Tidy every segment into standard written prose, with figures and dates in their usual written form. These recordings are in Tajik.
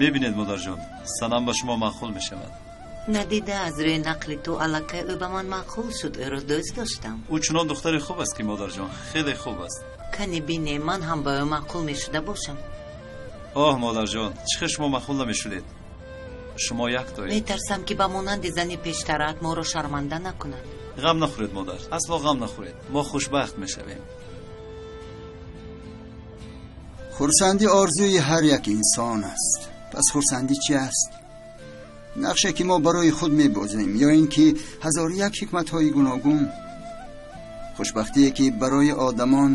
Мебинед модарҷон, Санам ба шумо маъқул мешавад. Надида аз рӯи нақли ту аллакай ӯ ба ман маъқул шуд, ӯро дӯст доштам. Ӯ чунон духтари хуб аст ки модарҷон, хеле хуб аст. Кани бине, ман ҳам ба ӯ маъқул мешуда бошам. Оҳ модарҷон, чӣ хел шумо маъқул намешудед? Шумо як тоед. Метарсам ки ба монанди зани пештараат моро шарманда накунад. Ғам нахӯред модар, асло ғам нахӯред. Мо хушбахт мешавем. Хурсандӣ орзуи ҳар як инсон аст. Пас хурсандӣ чӣ аст? Нақше ки мо барои худ мебозем ё ин ки ҳазору як ҳикматҳои гуногун. Хушбахтие ки барои одамон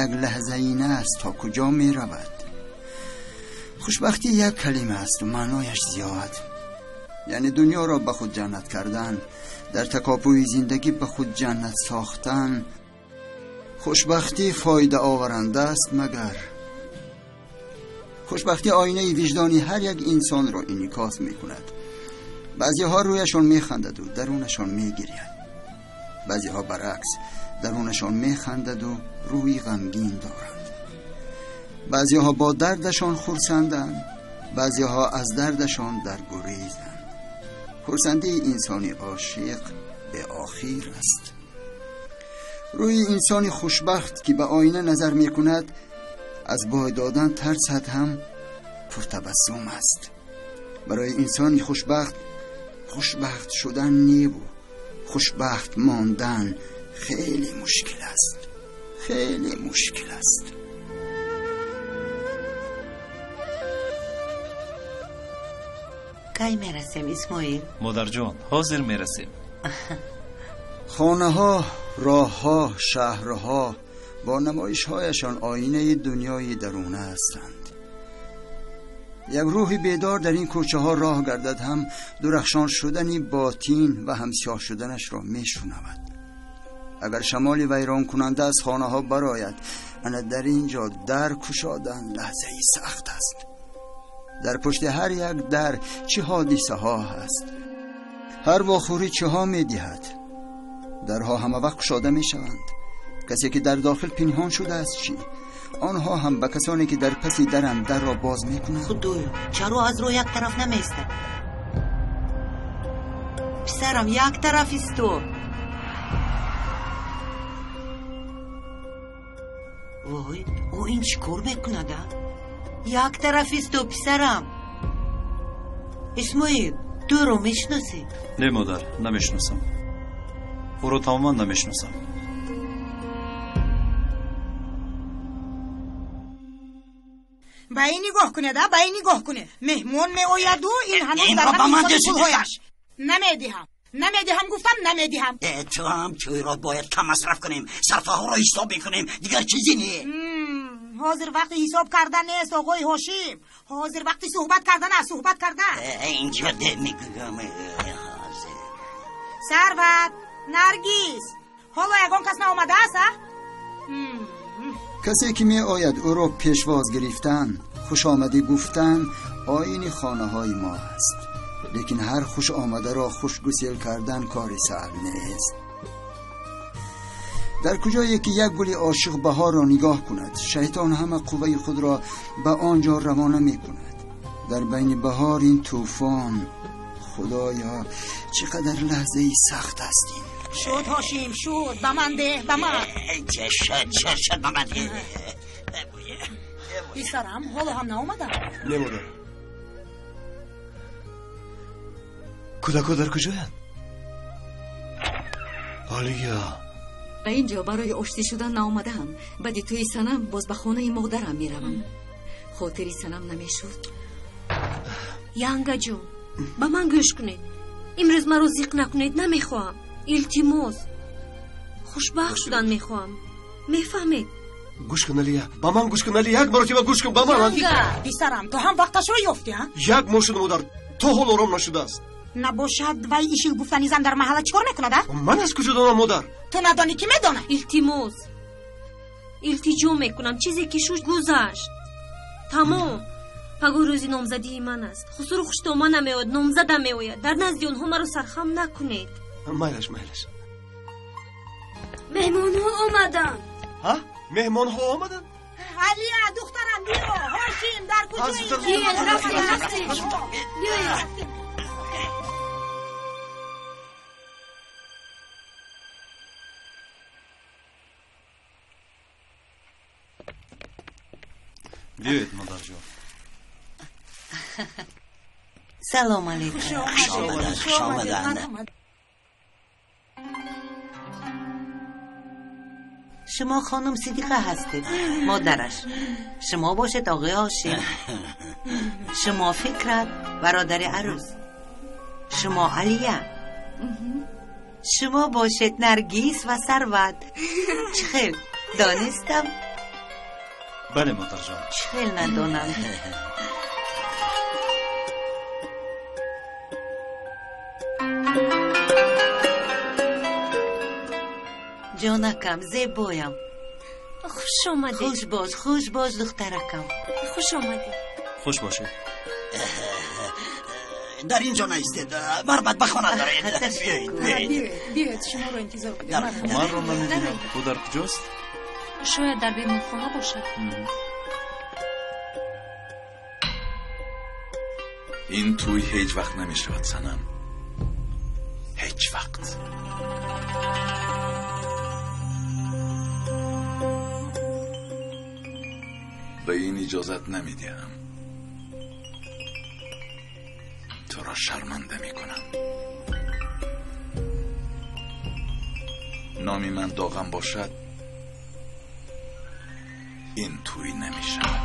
як лаҳзаина аст, то куҷо меравад? Хушбахтӣ як калима аст ва маънояш зиёд. Яъне дунёро ба худ ҷаннат кардан, дар такопӯи зиндагӣ ба худ ҷаннат сохтан. Хушбахтӣ фоидаоваранда аст, магар хушбахтӣ оинаи виҷдони ҳар як инсонро инъикос мекунад. Баъзеҳо рӯяшон механдаду дарунашон мегиряд, баъзеҳо баръакс дарунашон механдаду рӯи ғамгин доранд. Баъзеҳо бо дардашон хурсанданд, баъзеҳо аз дардашон дар гурезанд. Хурсандии инсони ошиқ беохир аст. Рӯи инсони хушбахт ки ба оина назар мекунад, аз бой додан тарсад ҳам пуртабассум аст. Барои инсони хушбахт хушбахт шудан неву хушбахт мондан хеле мушкил аст, хеле мушкил аст. Кай мерасем, Исмоил? Модарҷон, ҳозир мерасем. Хонаҳо, роҳҳо, шаҳрҳо бо намоишҳояшон оинаи дунёи даруна ҳастанд. Як рӯҳи бедор дар ин кӯчаҳо роҳ гардад ҳам дурахшон шудани ботин ва ҳам сиёҳ шуданашро мешунавад. Агар шамоли вайронкунанда аз хонаҳо барояд, ана дар ин ҷо дар кушодан лаҳзаи сахт аст. Дар пушти ҳар як дар чӣ ҳодисаҳо ҳаст, ҳар вохӯрӣ чиҳо медиҳад. Дарҳо ҳама вақт кушода мешаванд. Касе ки дар дохил пинҳон шудааст чӣ? Онҳо ҳам ба касоне ки дар паси даранд дарро боз мекунанд. Худоё, чаро аз рӯ як тараф намеистад? Писарам, як тараф исто. Вой, ӯ ин чӣ кор мекунад, а? Як тараф исто, писарам. Исмоил, ту ӯро мешиносӣ? Не модар, намешиносам. Ӯро тамоман намешиносам. Ба ин нигоҳ кунед, ба ин нигоҳ кунед. Меҳмон меояду ин ҳанӯз дар ҳамин пулҳояш. Намедиҳам, намедиҳам, гуфтам намедиҳам. Ту ҳам чойро бояд кам масраф кунем, сарфаҳоро ҳисоб мекунем, дигар чизе не. Ҳозир вақти ҳисоб кардан нест, оғои Ҳошим. Ҳозир вақти суҳбат кардан аст, суҳбат кардан. Инҷо де мегӯям. Сарват, Наргиз, ҳоло ягон кас наомадааст, а? Касе ки меояд ӯро пешвоз гирифтан, хушомадӣ гуфтан оини хонаҳои мо аст. Лекин ҳар хуш омадаро хушгусел кардан кори саҳл нест. Дар куҷое ки як гули ошиқ баҳорро нигоҳ кунад, шайтон ҳама қувваи худро ба он ҷо равона мекунад. Дар байни баҳор ин тӯфон, худоё, чӣ қадар лаҳзаи сахт аст ин. Шуд, Ҳошим, шуд. Ба ман деҳ, ба ман. Шуд, шуд, шуд, ба ман деҳ. Писарам, ҳоло ҳам наомадам? Не, модар. Кӯдакҳо дар куҷоянд? Алия. Ба ин ҷо барои оштӣ шудан наомадаам. Баъди тӯи Санам боз ба хонаи модарам меравам. Хотири Санам намешуд. Янгаҷон, ба ман гӯш кунед. Имрӯз маро зиқ накунед, намехоҳам. Илтимос, хушбахт шудан мехоҳам. Мефаҳмед? Гӯш кун, Алия, ба ман гӯш кун, Алия, як маротиба гӯш кун ба ман. Писарам, ту ҳам вақташро ёфтӣ, а? Як моҳ шуд, модар, то ҳол ором нашудааст. Набошад, вай ишил гуфтани зан дар маҳалла чӣ кор мекунад, а? Ман аз куҷо донам, модар? Ту надонӣ, ки медонад? Илтимос, илтиҷо мекунам, чизе ки шуд гузашт. Тамом. Пагоҳ рӯзи номзадии ман аст. Хусуру хуштома намеояд, номзадам меояд. Дар назди онҳо маро сархам накунед. Майлаш, майлаш. Меҳмонҳо омаданд. Ҳа? Меҳмонҳо омаданд? Алия, духтарам, биё. Ҳошим, дар куҷоӣ? Рафтем, рафтем. Биёед, модарҷон. Салом алейкум. Хуш омаданд, хуш омаданд. Шумо хонум Сидиқа ҳастед, модараш. Шумо бошед оғои Ҳошим. Шумо Фикрат, бародари арӯс. Шумо Алия. Шумо бошед Наргиз ва Сарват. Чӣ хел донистам? Бале, модарҷон. Чӣ хел надонам? Ҷонакам, зебоям. Хуш омадед. Хуш бош, хуш бош, духтаракам. Хуш омадед. Хуш бошед. Дар ин ҷо наистед, марбат ба хона доред. Биёед, биёед. Биёед, шуморо интизор будем. Умарро намебинам. Ӯ дар куҷост? Шояд дар беморхона бошад. Ин тӯй ҳеҷ вақт намешавад, Санам. Ҳеҷ вақт. Ба ин иҷозат намедиҳам. Туро шарманда мекунам. Номи ман доғам бошад, ин тӯй намешавад.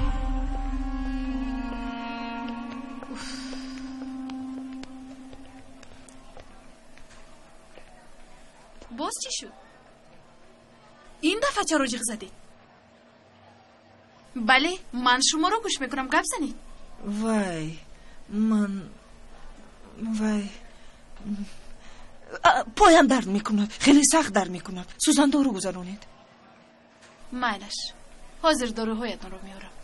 Боз чӣ шуд? Ин дафъа чаро ҷиғ задед? Бале, ман шуморо гӯш мекунам, гап занед. Вай, ман, вай, поям дард мекунад, хеле сахт дард мекунад. Сӯзандору гузаронед. Майлаш, ҳозир доруҳоятонро меорам.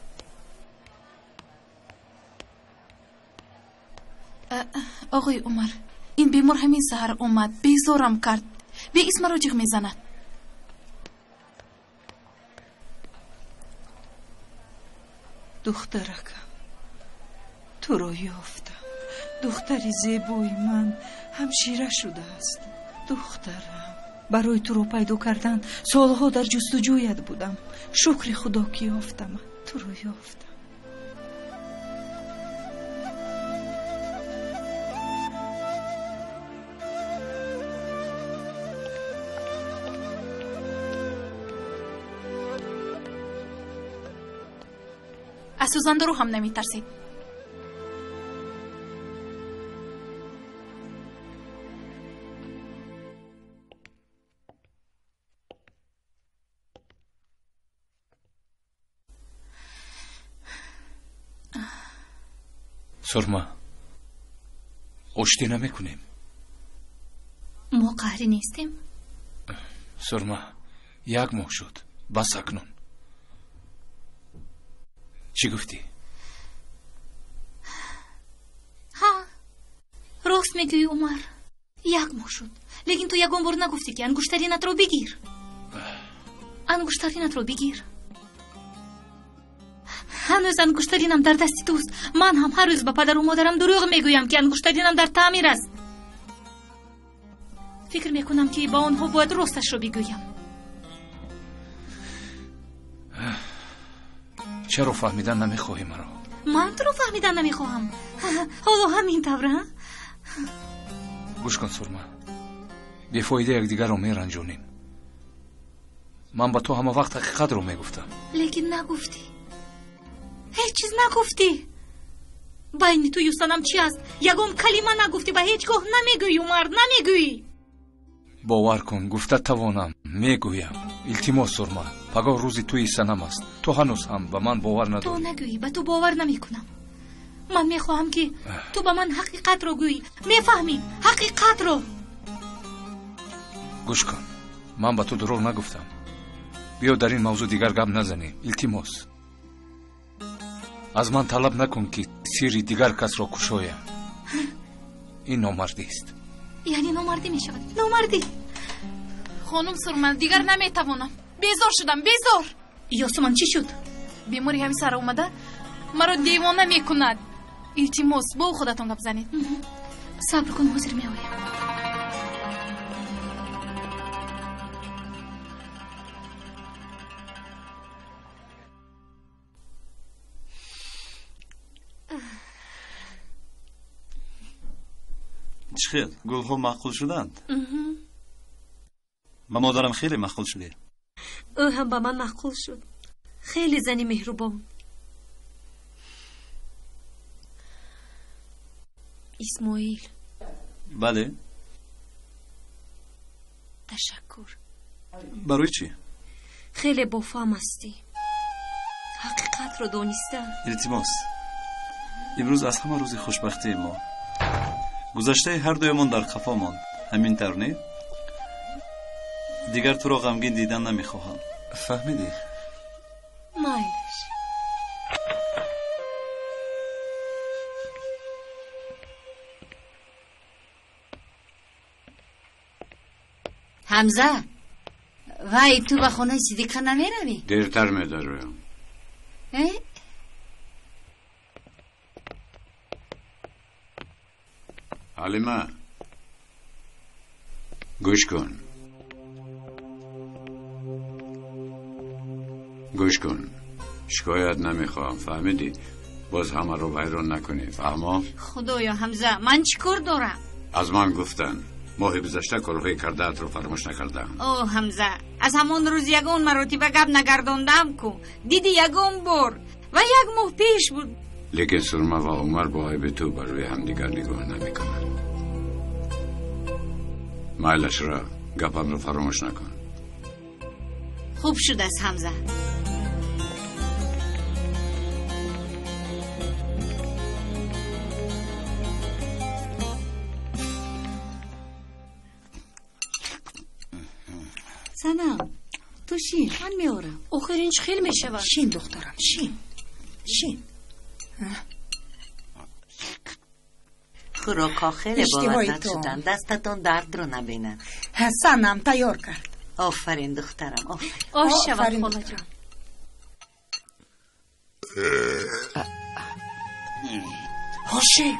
Оғои Умар, ин бемор ҳамин саҳар омад, безорам кард, беисмаро ҷиғ мезанад. Духтаракам, туро ёфтам. Духтари зебои ман ҳамшира шудааст. Духтарам, барои туро пайдо кардан солҳо дар ҷустуҷӯят будам. Шукри Худо, ки ёфтамат. Туро ёфтам. Аз сӯзандору ҳам наметарсед. Сурма, оштӣ намекунем. Мо қаҳрӣ нестем. Сурма, як моҳ шуд, бас акнун. Чӣ гуфтӣ? Ҳа, рост мегӯӣ, Умар, як моҳ шуд, лекин ту ягон бор нагуфтӣ, ки ангуштаринатро бигир. Ангуштаринатро бигир. Ҳанӯз ангуштаринам дар дасти туст. Ман ҳам ҳар рӯз ба падару модарам дурӯғ мегӯям, ки ангуштаринам дар таъмир аст. Фикр мекунам, ки ба онҳо бояд росташро бигӯям. Чаро фаҳмидан намехоҳӣ маро? Ман туро фаҳмидан намехоҳам. Ҳоло ҳамин тавр, а? Гӯш кун, Сурма, бефоида якдигарро меранҷонем. Ман ба ту ҳама вақт ҳақиқатро мегуфтам. Лекин нагуфтӣ. Ҳеҷ чиз нагуфтӣ. Байни тую Санам чӣ аст? Ягон калима нагуфтӣ ва ҳеҷ гоҳ намегӯӣ, Умар, намегӯӣ. Бовар кун, гуфта тавонам, мегӯям. Илтимос, Сурма, пагоҳ рӯзи тӯи Санам аст. Ту ҳанӯз ҳам ба ман бовар надорӣ. Ту нагӯӣ, ба ту бовар намекунам. Ман мехоҳам, ки ту ба ман ҳақиқатро гӯӣ. Мефаҳмӣ? Ҳақиқатро. Гӯш кун, ман ба ту дурӯғ нагуфтам. Биё дар ин мавзӯъ дигар гап назанем, илтимос. Аз ман талаб накун, ки сирри дигар касро кушоям. Ин номардист. Яъне номардӣ мешавад, номардӣ. Хонум Сурман, дигар наметавонам. Безор шудам, безор. Ёсуман, чӣ шуд? Бемори ҳамин сар омада маро девона мекунад. Илтимос, бо ӯ худатон гап занед. Сабр кун, ҳозир меоям. Чӣ хел? Гулҳо маъқул шуданд? Ба модарам хеле маъқул шудед. Ӯ ҳам ба ман маъқул шуд. Хеле зани меҳрубон. Исмоил. Бале. Ташаккур. Барои чӣ? Хеле бофаҳм ҳастӣ. Ҳақиқатро дониста. Илтимос. Имрӯз аз ҳама рӯзи хушбахтии мо. Гузаштаи ҳардуямон дар қафо монд. Ҳамин тавр не? Дигар туро ғамгин дидан намехоҳам. Фаҳмидӣ? Майлаш. Ҳамза, вай ту ба хонаи Сидиқа намеравӣ? Дертар медароям. Э? Ҳалима, гӯш кун. Гӯш кун. Шикоят намехоҳам, фаҳмидӣ? Боз ҳамаро вайрон накунӣ, фаҳмо? Худоё, Ҳамза, ман чӣ кор дорам? Аз ман гуфтанд. Моҳи гузашта корҳои кардаатро фаромӯш накардаам. О, Ҳамза, аз ҳамон рӯз ягон маротиба гап нагардондам ку. Диди ягон бор ва як моҳ пеш буд. Лекин Сурма ва Умар бо айби ту бар рӯи ҳамдигар нигоҳ намекунанд. Майлаш ра, гапамро фаромӯш накун. Хуб шудааст, Ҳамза. Санам, ту шин, ман меорам. Охир ин чӣ хел мешавад? Шин, духтарам, шин. Шин. Хӯрокҳо хеле болаззат шуданд. Дастатон дардро набинад. Санам тайёр кард. Офарин, духтарам, офарин. Ош шавад, холаҷон. Ҳошим,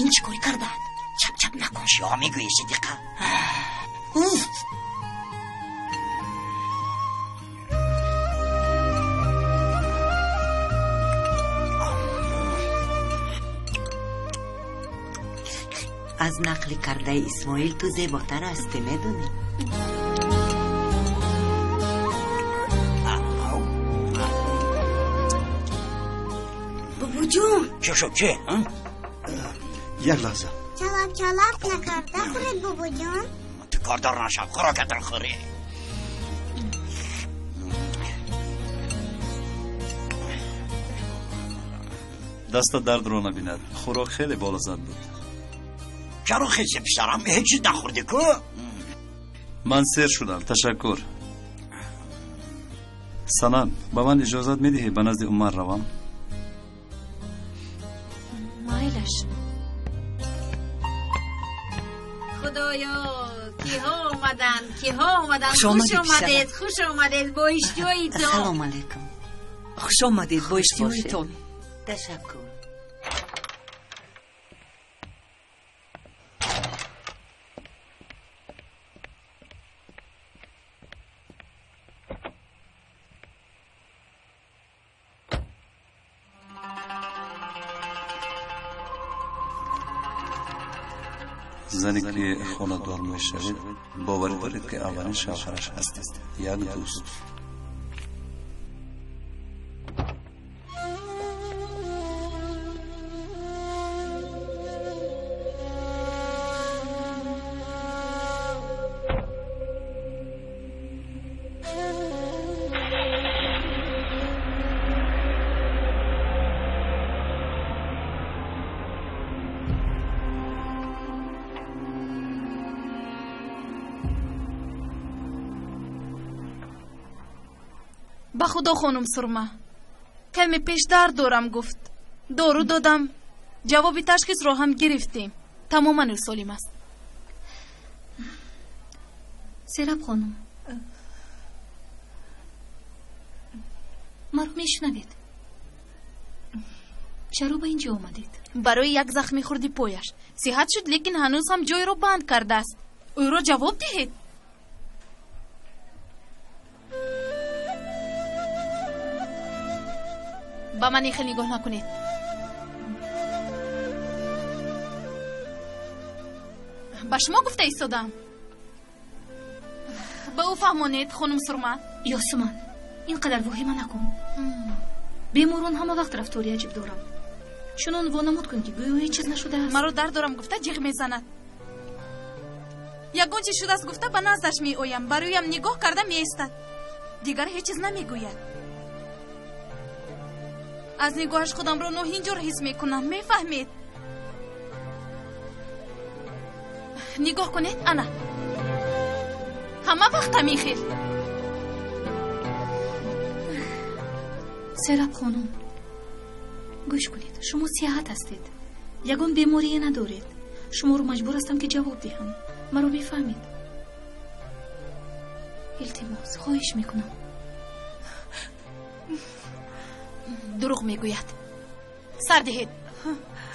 ин чӣ кор карданд? Чап-чап накун. Чиҳо мегӯӣ, Сидиқа? Уф! Аз нақли кардаи Исмоил ту зеботар ҳастӣ, медонӣ? Бобоҷон! Чӣ шуд, чӣ? Як лаҳза. Чалап чалап накарда хӯред, бобоҷон. Ту кордор нашав, хӯрокатро хӯрӣ. Даста дардро набинад. Хӯрок хеле болаззат буд. Чаро хеси, писарам? Ҳеҷ чиз нахӯрдӣ ку? Ман сер шудам, ташаккур. Санам, ба ман иҷозат медиҳӣ ба назди Умар равам? Майлаш. Худоё, киҳо омаданд, киҳо омаданд. Хуш омадед, хуш омадед бо иштиҳоитон. Ассалому алайкум. Хуш омадед бо иштиҳоитон. Ташаккур. Зане ки хонадор мешавед, боварӣ доред ки аввалин шавҳараш ҳастед. Як дӯст. Ба худо, хонум Сурма, каме пеш дард дорам гуфт. Дору додам, ҷавоби ташхисро ҳам гирифтем. Тамоман ӯ солим аст. Сераб хонум, Мешунавед? Чаро ба инҷо омадед? Барои як захми хурди пояш. Сиҳат шуд, лекин ҳанӯз ҳам ҷойро банд кардааст. Ӯро ҷавоб диҳед. Ба ман ин хел нигоҳ накунед. Ба шумо гуфта истодам. Ба ӯ фаҳмонед, хонум Сурма. Ёсуман, ин қадар воҳима накун. Беморон ҳама вақт рафтори аҷиб доранд. Чунон вонамуд кун, ки гӯё ҳеҷ чиз нашудааст. Маро дард дорам гуфта ҷиғ мезанад. Ягон чиз шудааст гуфта ба наздаш меоям, ба рӯям нигоҳ карда меистад. Дигар ҳеҷ чиз намегӯяд. Аз нигоҳаш худамро ноҳинҷор ҳис мекунам, мефаҳмед? Нигоҳ кунед, ана. Ҳама вақт ҳамин хел. Сераб хонум, гӯш кунед, шумо сиҳат ҳастед. Ягон беморие надоред. Шуморо маҷбур ҳастам, ки ҷавоб диҳам. Маро мефаҳмед? Илтимос, хоҳиш мекунам. Дурӯғ мегӯяд. Сар диҳед.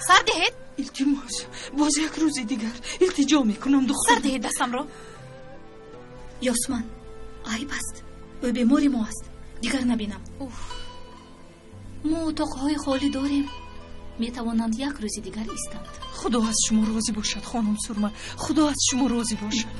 Сар диҳед. Илтимос, боз як рӯзи дигар илтиҷо мекунам, духтар. Сар диҳед дастамро. Ёсман, айб аст. Ӯ бемори мо аст. Дигар набинам. Мо утоқҳои холӣ дорем. Метавонанд як рӯзи дигар истанд. Худо аз шумо розӣ бошад, хонум Сурма. Худо аз шумо розӣ бошад.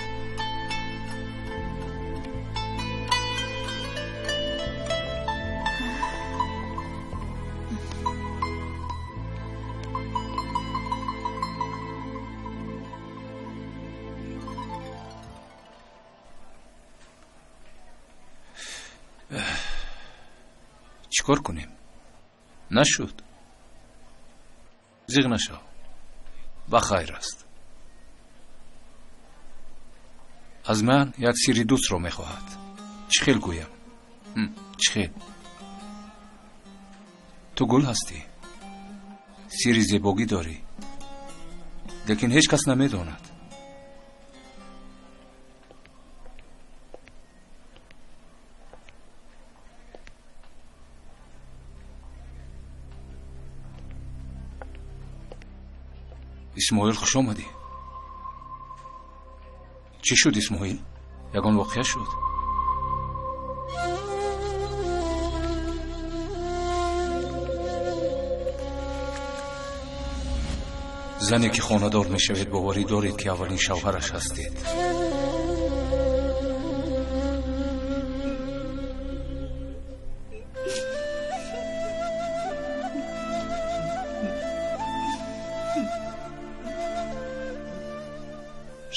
Чӣ кор кунем? Нашуд. Зиғ нашав. Ба хайр аст. Аз ман як сирри дӯстро мехоҳад. Чӣ хел гӯям? Чӣ хел? Ту гул ҳастӣ. Сирри зебогӣ дорӣ. Лекин ҳеҷ кас намедонад. Исмоил, хуш омадӣ. Чӣ шуд, Исмоил? Ягон воқеа шуд? Зане ки хонадор мешавед, боварӣ доред, ки аввалин шавҳараш ҳастед.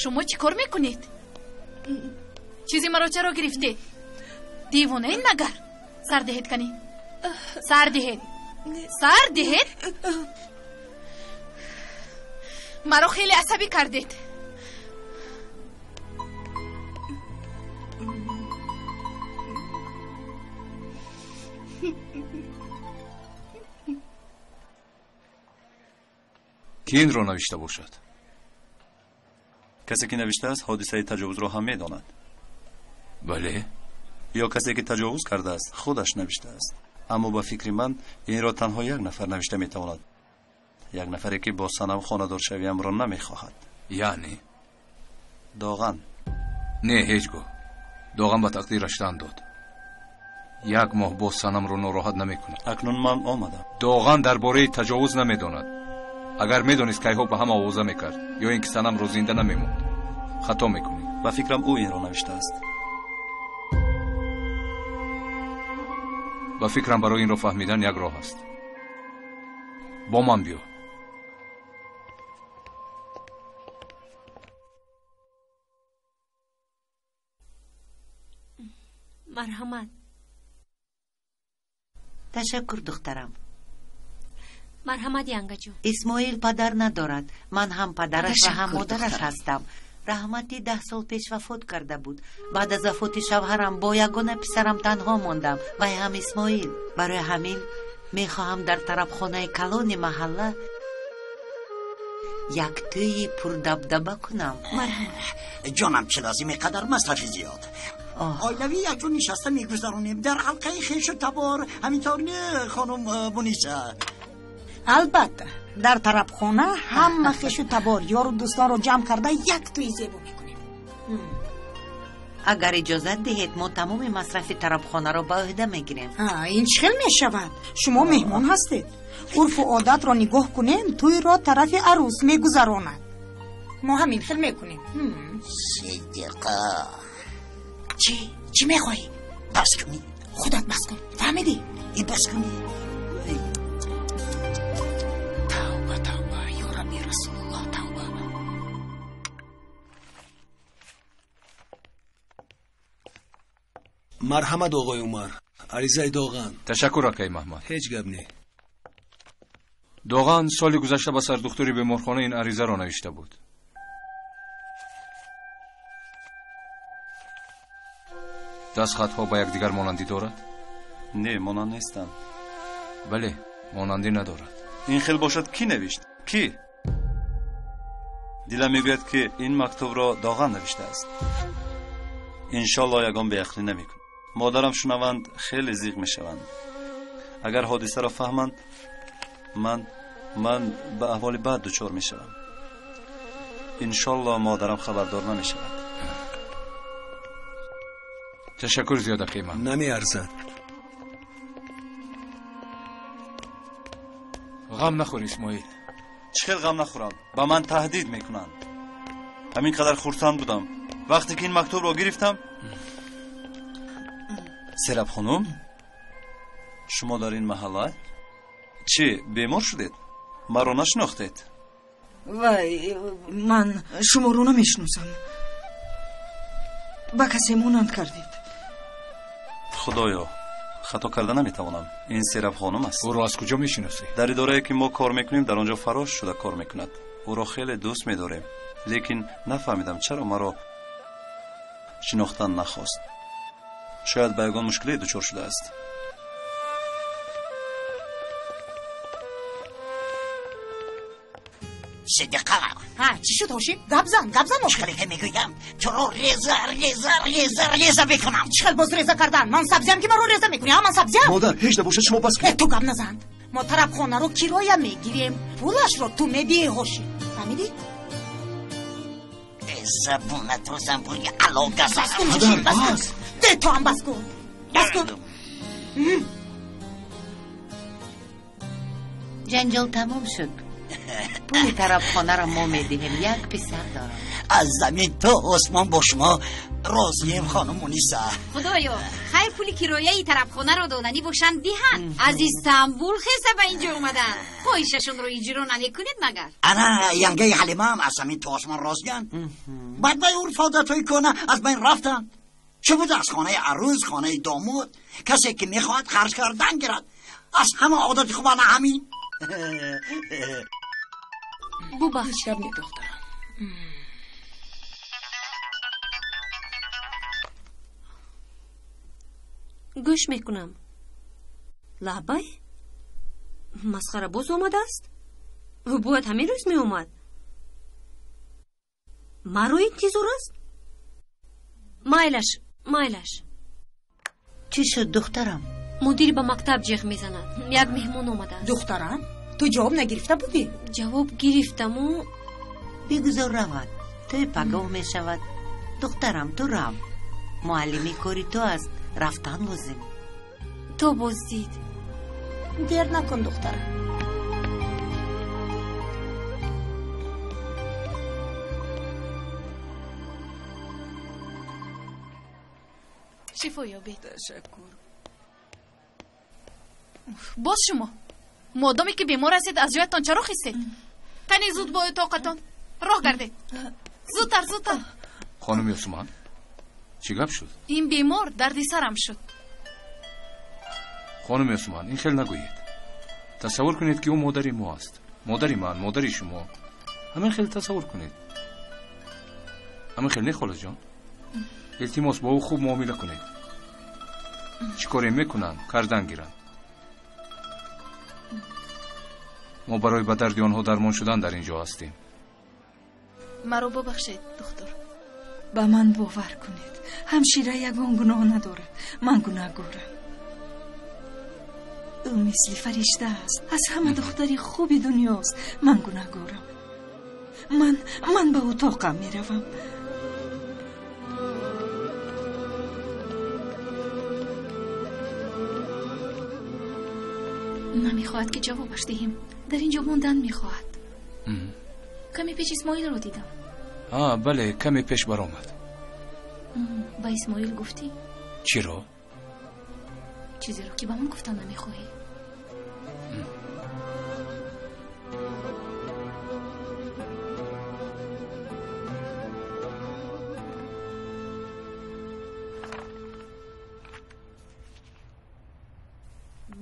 Шумо чӣ кор мекунед? Чизи маро чаро гирифтед? Девонаи нагар. Сар диҳед кани. Сар диҳед. Сар диҳед. Маро хеле асабӣ кардед. Ки инро навишта бошад? Касе ки навиштааст, ҳодисаи таҷовузро ҳам медонад. Бале. Ё касе ки таҷовуз кардааст, худаш навиштааст. Аммо ба фикри ман инро танҳо як нафар навишта метавонад. Як нафаре ки бо Санам хонадоршавиамро намехоҳад. Яъне? Доған. Не, ҳеҷ гоҳ. Доған ба тақдираш тан дод. Як моҳ боз Санамро нороҳат намекунад. Акнун ман омадам. Доған дар бораи таҷовуз намедонад. Агар медонист, кайҳо ба ҳама овоза мекард, ё ин ки Санамро зинда намемонд. Хато мекунӣ. Ба фикрам, ӯ инро навиштааст. Ба фикрам, барои инро фаҳмидан як роҳ аст. Бо ман биё. Марҳамат. Ташаккур, духтарам. Марҳамат, янгаҷон. Исмоил падар надорад. Ман ҳам падараш ва ҳам модараш ҳастам. Раҳматӣ 10 сол пеш вафот карда буд. Баъд аз вафоти шавҳарам бо ягона писарам танҳо мондам, вай ҳам Исмоил. Барои ҳамин мехоҳам дар тарабхонаи калони маҳалла як тӯйи пурдабдаба кунам. Ҷонам, чӣ лозим қадар масрафи зиёд? Оилавӣ якҷо нишаста мегузаронем дар ҳалқаи хешу табор. Ҳамин тавр не, хонум Муниса? Албатта, дар тарабхона ҳама хешу табор, ёру дӯстонро ҷамъ карда як тӯи зебо мекунем. Агар иҷозат диҳед, мо тамоми масрафи тарабхонаро ба ӯҳда мегирем. Ин чӣ хел мешавад? Шумо меҳмон ҳастед. Урфу одатро нигоҳ кунем, тӯйро тарафи арӯс мегузаронад. Мо ҳамин хел мекунем. Сидиқа, чӣ? Чӣ мехоҳӣ? Бас кунӣ. Худат бас кун, фаҳмидӣ? И бас кунӣ. Тавба, тавба, ё Рабби Расулуллоҳ, тавба. Марҳамат, оғои Умар, аризаи Доған. Ташаккур, акаи Маҳмад. Ҳеҷ гап не. Доған соли гузашта ба сардухтури беморхона ин аризаро навишта буд. Дастхатҳо ба якдигар монандӣ дорад? Не, монанд нестанд. Бале, монандӣ надорад. Ин хел бошад, кӣ навишт? Кӣ? Дилам мегӯяд, ки ин мактубро Доған навиштааст. Иншолло ягон беақлӣ намекунад. Модарам шунаванд, хеле зиқ мешаванд. Агар ҳодисаро фаҳманд, ман ба аҳволи бад дучор мешавам. Иншолло модарам хабардор намешавад. Ташаккур зиёд, акаи ман. Намеарзад. Ғам нахӯр, Исмоил. Чӣ хел ғам нахӯрам? Ба ман таҳдид мекунанд. Ҳамин қадар хурсанд будам вақте ки ин мактубро гирифтам. Сераб хонум, шумо дар ин маҳалла чӣ, бемор шудед? Маро нашинохтед? Вай, ман шуморо намешиносам. Ба касе монанд кардед. Худоё, хато карда наметавонам. Ин Сераб хонум аст. Ӯро аз куҷо мешиносӣ? Дар идорае ки мо кор мекунем, дар он ҷо фарош шуда кор мекунад. Ӯро хеле дӯст медорем, лекин нафаҳмидам чаро маро шинохтан нахост. Шояд ба ягон мушкиле дучор шудааст. Сидиқа. Ҳа, чӣ шуд, Ҳошим? Гап зан, гап зан. Чӣ хеле ки мегӯям, туро реза, реза, реза, реза мекунам. Чӣ хел боз реза кардан? Ман сабзиям, ки маро реза мекунӣ? Ҳа, ман сабзиям? Модар, ҳеҷ набошад, шумо бас кунед. Ту гап назан. Мо тарабхонаро кироя мегирем, пулашро ту медиҳӣ, Ҳошим, фаҳмидӣ? Забонатро занбури ало газа. Бас кун, Ҳошим, бас кун. Де, ту ҳам бас кун, бас кун. Ҷанҷол тамом шуд. Пули тарабхонаро мо медиҳем. Як писар дорам. Аз замин то осмон бо шумо розием, хонум Муниса. Худоё, хайр, пули кирояи тарабхонаро доданӣ бошанд, диҳанд. Аз Истанбул хеса ба инҷо омаданд. Хоҳишашонро иҷро намекунед магар? Ана янгаи Ҳалимаам аз замин то осмон розиянд. Баъд вай урфу одатҳои кӯҳна аз байн рафтанд. Чӣ буд аз хонаи арӯз, хонаи домод, касе ки мехоҳад харҷ кардан гирад. Аз ҳама одати хуб ана ҳамин. Бубахш. Гап не, духтарам. Гӯш мекунам. Лабай? Масхарабоз омадааст? Ӯ бояд ҳамин рӯз меомад. Маро интизор аст? Майлаш, майлаш. Чӣ шуд, духтарам? Мудир ба мактаб ҷеғ мезанад. Як меҳмон омадааст. Духтарам, ту ҷавоб нагирифта будӣ? Ҷавоб гирифтаму. Бигузор равад, тӯй пагоҳ мешавад. Духтарам, ту рав. Муаллими кори ту аст, рафтан лозим. То боздид. Дер накун, духтарам. Шифо ёбед. Ташаккур. Боз шумо модоме ки бемор ҳастед, аз ҷоятон чаро хистед? Тани зуд бо утоқатон роҳ гардед. Зудтар, зудтар. Хонум Ёсуман, чӣ гап шуд? Ин бемор дарди сарам шуд. Хонум Ёсуман, ин хел нагӯед. Тасаввур кунед, ки ӯ модари мо аст. Модари ман, модари шумо. Ҳамин хел тасаввур кунед. Ҳамин хел не, холаҷон? Илтимос, бо ӯ хуб муомила кунед. Чӣ коре мекунанд, кардан гиранд. Мо барои ба дарди онҳо дармон шудан дар ин ҷо ҳастем. Маро бубахшед, духтур. Ба ман бовар кунед, ҳамшира ягон гуноҳ надорад. Ман гунаҳгорам. Ӯ мисли фаришта аст, аз ҳама духтари хуби дунёст. Ман гунаҳгорам. Ман ба утоқам меравам. Намехоҳад ки ҷавобаш диҳем. Дар ин ҷо мондан мехоҳад. Каме пеш Исмоилро дидам. Бале, каме пеш баромад. Ба Исмоил гуфтӣ? Чиро? Чизеро ки ба ман гуфтан намехоҳӣ.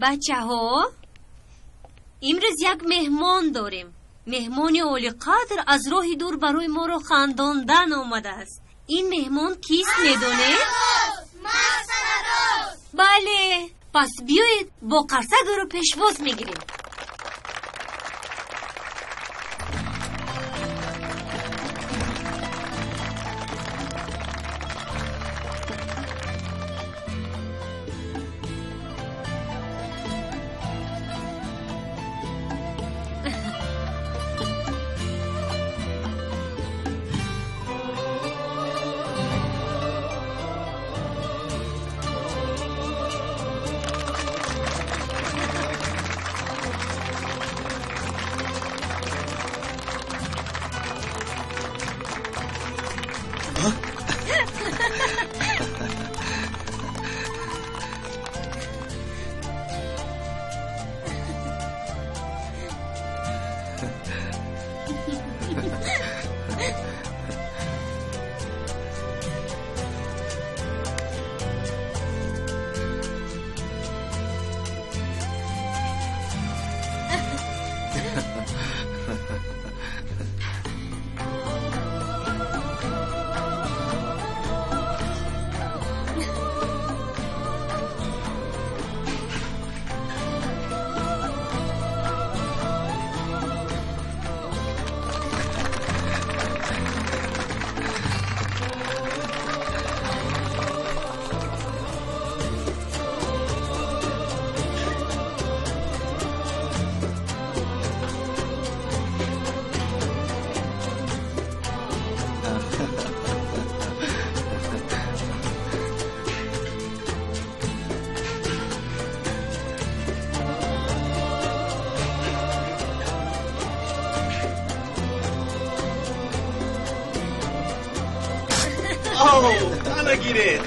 Бачаҳо, имрӯз як меҳмон дорем. Меҳмони олиқадр аз роҳи дур барои моро хандондан омадааст. Ин меҳмон кист, медонед? Бале, пас биёед бо қарсак ӯро пешвоз мегирем. Ана гиред.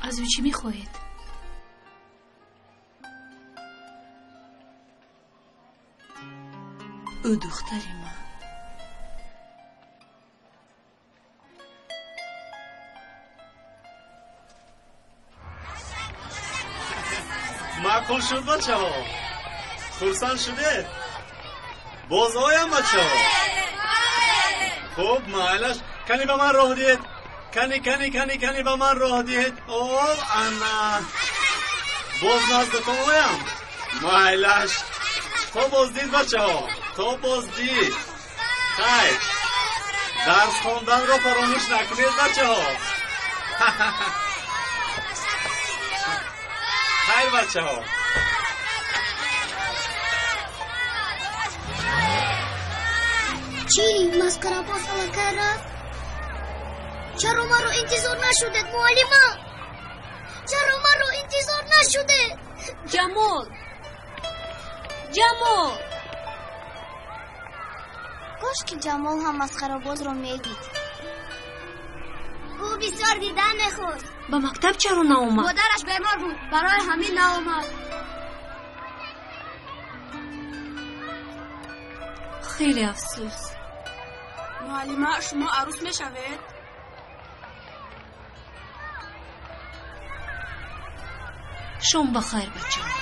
Аз ӯ чӣ мехоҳед? Ӯ духтари ман. Маъқул шуд, бачаҳо? Хурсанд шудед? Боз оям, бачаҳо? Хуб, майлаш. Кани ба ман роҳ диҳед. Кани, кани, кани, кани ба ман роҳ диҳед. О, ана. Боз наздатон оям. Майлаш. То боздид, бачаҳо. То боздид. Хайр. Дарс хонданро фаромӯш накунед, бачаҳо. Хайр, бачаҳо. Чӣ масхарабоз аллакай рафт? Чаро маро интизор нашудед, муаллима? Чаро маро интизор нашудед? Ҷамол, Ҷамол, Кош ки Ҷамол ҳам масхарабозро медид. Ӯ бисёр дидан мехост. Ба мактаб чаро наомад? Модараш бемор буд, барои ҳамин наомад. Хеле афсӯс. Муаллима, шумо арӯс мешавед? Шом ба хайр, бачаҳо.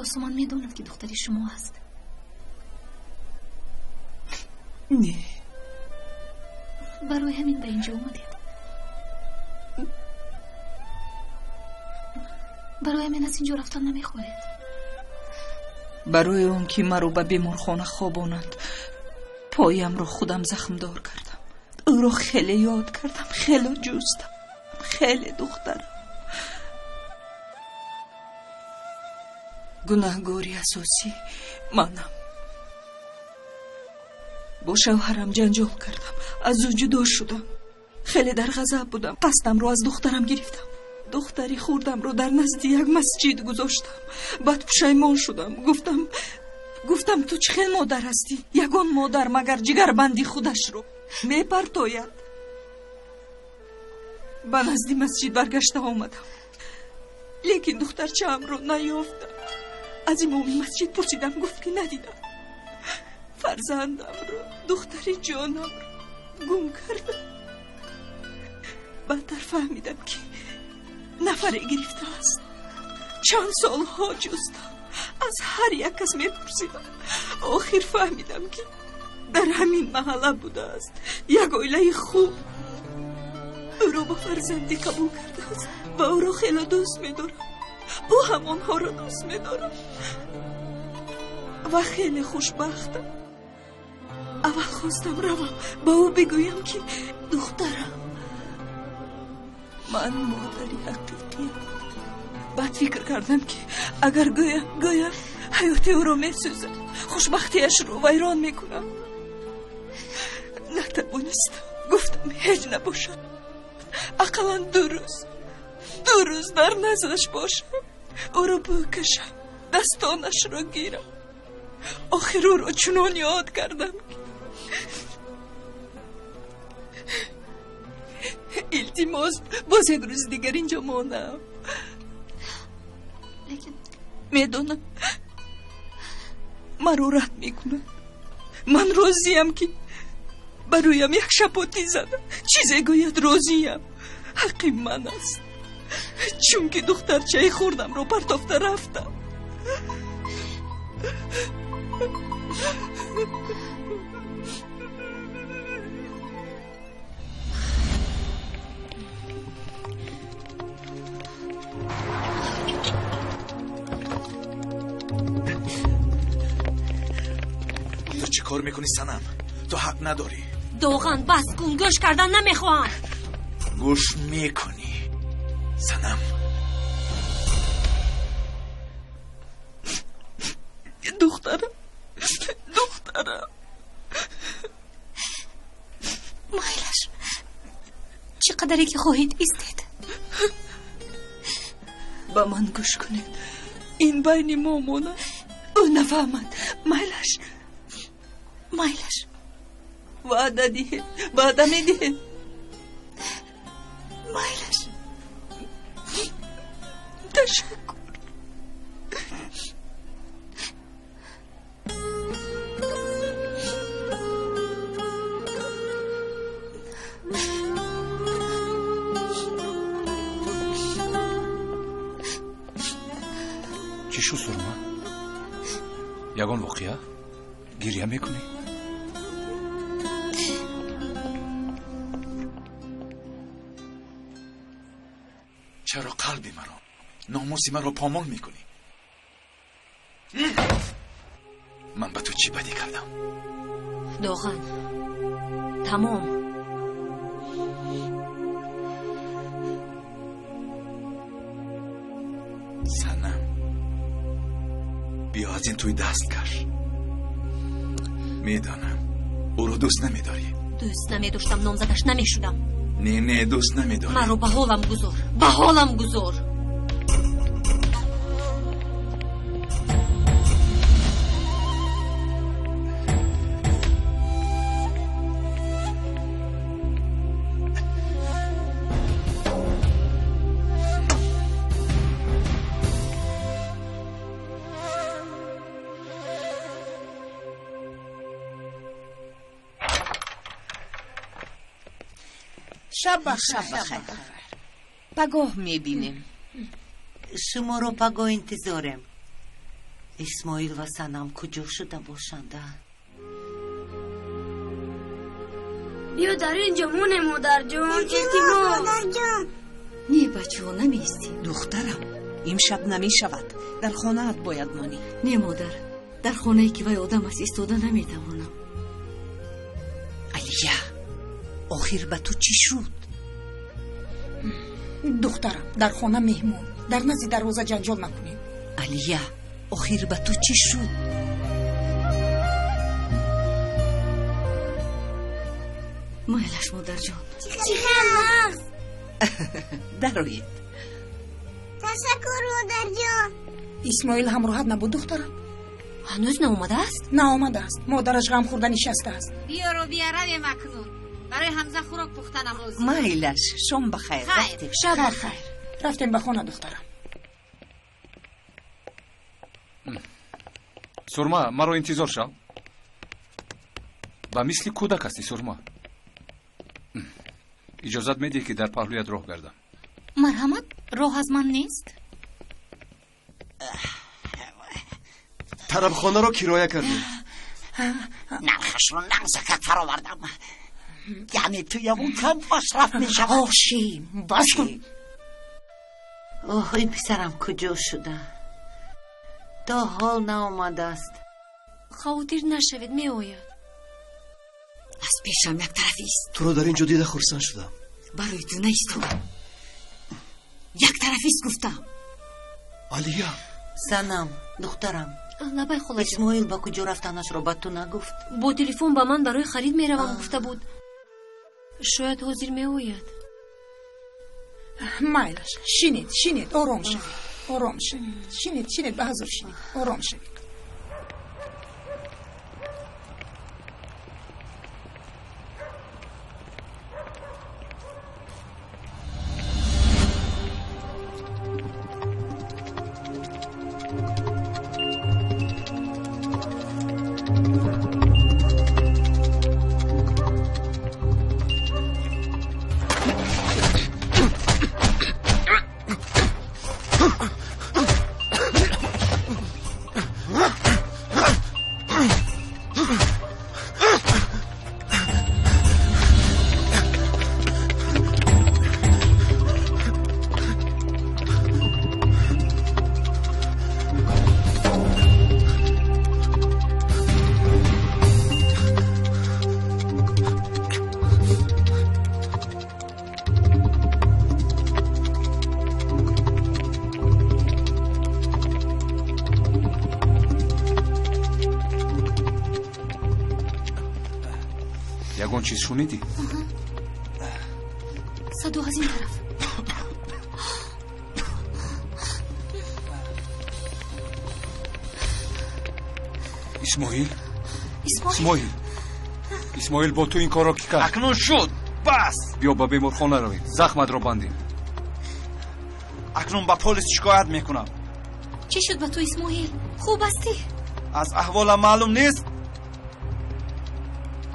Ёсуман медонад, ки духтари шумо аст. Не. Барои ҳамин ба инҷо омадед. Барои ҳамин аз инҷо рафтан намехоҳед. Барои он ки маро ба беморхона хобонанд, поямро худам захмдор кардам. Ӯро хеле ёд кардам, хеле ҷустам, хеле духтарам. Гунаҳгори асосӣ манам. Бо шавҳарам ҷанҷол кардам, аз ӯ ҷудо шудам. Хеле дар ғазаб будам. Қасдамро аз духтарам гирифтам. Духтари хурдамро дар назди як масҷид гузоштам. Баъд пушаймон шудам. Гуфтам ту чӣ хел модар ҳастӣ? Ягон модар магар ҷигарбанди худашро мепартояд? Ба назди масҷид баргашта омадам, лекин духтарчаамро наёфтам. Аз имоми масҷид пурсидам, гуфт ки надидам. Фарзандамро, духтари ҷонамро гум кардам. Баъдтар фаҳмидам, ки нафаре гирифтааст. Чанд солҳо ҷустам, аз ҳар як кас мепурсидам. Охир фаҳмидам, ки дар ҳамин маҳалла будааст. Як оилаи хуб ӯро ба фарзандӣ қабул кардааст ва ӯро хеле дӯст медорам. Ӯ ҳам онҳоро дӯст медорад ва хеле хушбахтам. Аввал хостам равам ба ӯ бигӯям, ки духтарам, ман модари ҳақиқиям. Баъд фикр кардам, ки агар гӯям ҳаёти ӯро месӯзам, хушбахтиашро вайрон мекунам. Натавонистам. Гуфтам ҳеҷ набошад, ақаллан ду рӯз дар наздаш бошам, ӯро букашам, дастонашро гирам. Охир ӯро чунон ёд кардам, ки илтимос, боз як рӯзи дигар инҷо монам. Медонам, маро рад мекунад. Ман розиям, ки ба рӯям як шапотӣ зада чизе гӯяд. Розиям, ҳаққи ман аст, чунки духтарчаи хурдамро партофта рафтам. Ту чӣ кор мекунӣ, Санам? Ту ҳақ надорӣ. Доған, бас кун, гӯш кардан намехоҳам. Гӯш мекунӣ, Санам. Духтарам, духтарам. Майлаш, чӣ қадаре ки хоҳед истед. Ба ман гӯш кунед, ин байни мо монад, ӯ нафаҳмад. Майлаш, майлаш. Ваъда диҳед, ваъда медиҳед. Майлаш. Ташаккур. Чӣ шуд, Сурма? Ягон воқеа? Гирья мекунӣ? Чаро қалби маро, номуси маро помол мекунӣ? Ман ба ту чӣ бадӣ кардам? Доған, тамом. Санам, биё аз ин тӯй даст каш. Медонам, ӯро дӯст намедорӣ. Дӯст намедоштам, номзадаш намешудам. Не, не, дӯст намедорӣ. Маро ба ҳолам гузор, ба ҳолам гузор. Шаб бахайр. Пагоҳ мебинем. Шуморо пагоҳ интизорем. Исмоил ва Санам куҷо шуда бошанд? Биё дар ин ҷо монем, модарҷон. Илтимос, модарҷон. Не, бачаҳо, намеистем. Духтарам, имшаб намешавад. Дар хонаат бояд монӣ. Не, модар, дар хонае ки вай одам аст истода наметавонам. Алия, охир ба ту чӣ шуд? Духтарам, дар хона меҳмон, дар назди дарвоза ҷанҷол накунед. Алия, охир ба ту чӣ шуд? Майлаш, модарҷон. Чӣ хел нағз! Дароед. Ташаккур, модарҷон. Исмоил ҳамроҳат набуд, духтарам? Ҳанӯз наомадааст? Наомадааст. Модараш ғамхӯрда нишастааст. Биё, Робия, равем акнун. Барои Ҳамза хӯрок пухтанам лозим. Майлаш, шом ба хайр. Хайр, шаб ба хайр. Рафтем ба хона, духтарам. Сурма, маро интизор шав. Ба мисли кӯдак ҳастӣ, Сурма. Иҷозат медиҳӣ, ки дар паҳлӯят роҳ гардам? Марҳамат, роҳ аз ман нест? Тарабхонаро кироя кардем. Нархашро нағзакак фаровардам. Яъне туямон кам масраф мешавад. Ошим, бас кун. Оҳ, ин писарам куҷо шуда? То ҳол наомадааст. Хавотир нашавед, меояд. Аз пешам як тараф ист. Туро дар ин ҷо дида хурсанд шудам. Барои ту наистодам. Як тараф ист гуфтам. Алия. Санам, духтарам. Лабай, холаҷон. Исмоил ба куҷо рафтанашро ба ту нагуфт? Бо телефон ба ман барои харид меравам гуфта буд. Шояд ҳозир меояд. Майлаш, шинед, шинед, ором шавед, ором шавед. Шинед, шинед, ба ҳазур шинед, ором шавед. Ягон чиз шунидӣ? Садо аз ин тараф. Исмоил? Исмоил? Исмоил, Исмоил, бо ту ин корро кӣ кард? Акнун шуд, бас. Биё ба беморхона равем, захматро бандем. Акнун ба полис шикоят мекунам. Чӣ шуд ба ту, Исмоил? Хуб ҳастӣ? Аз аҳволам маълум нест.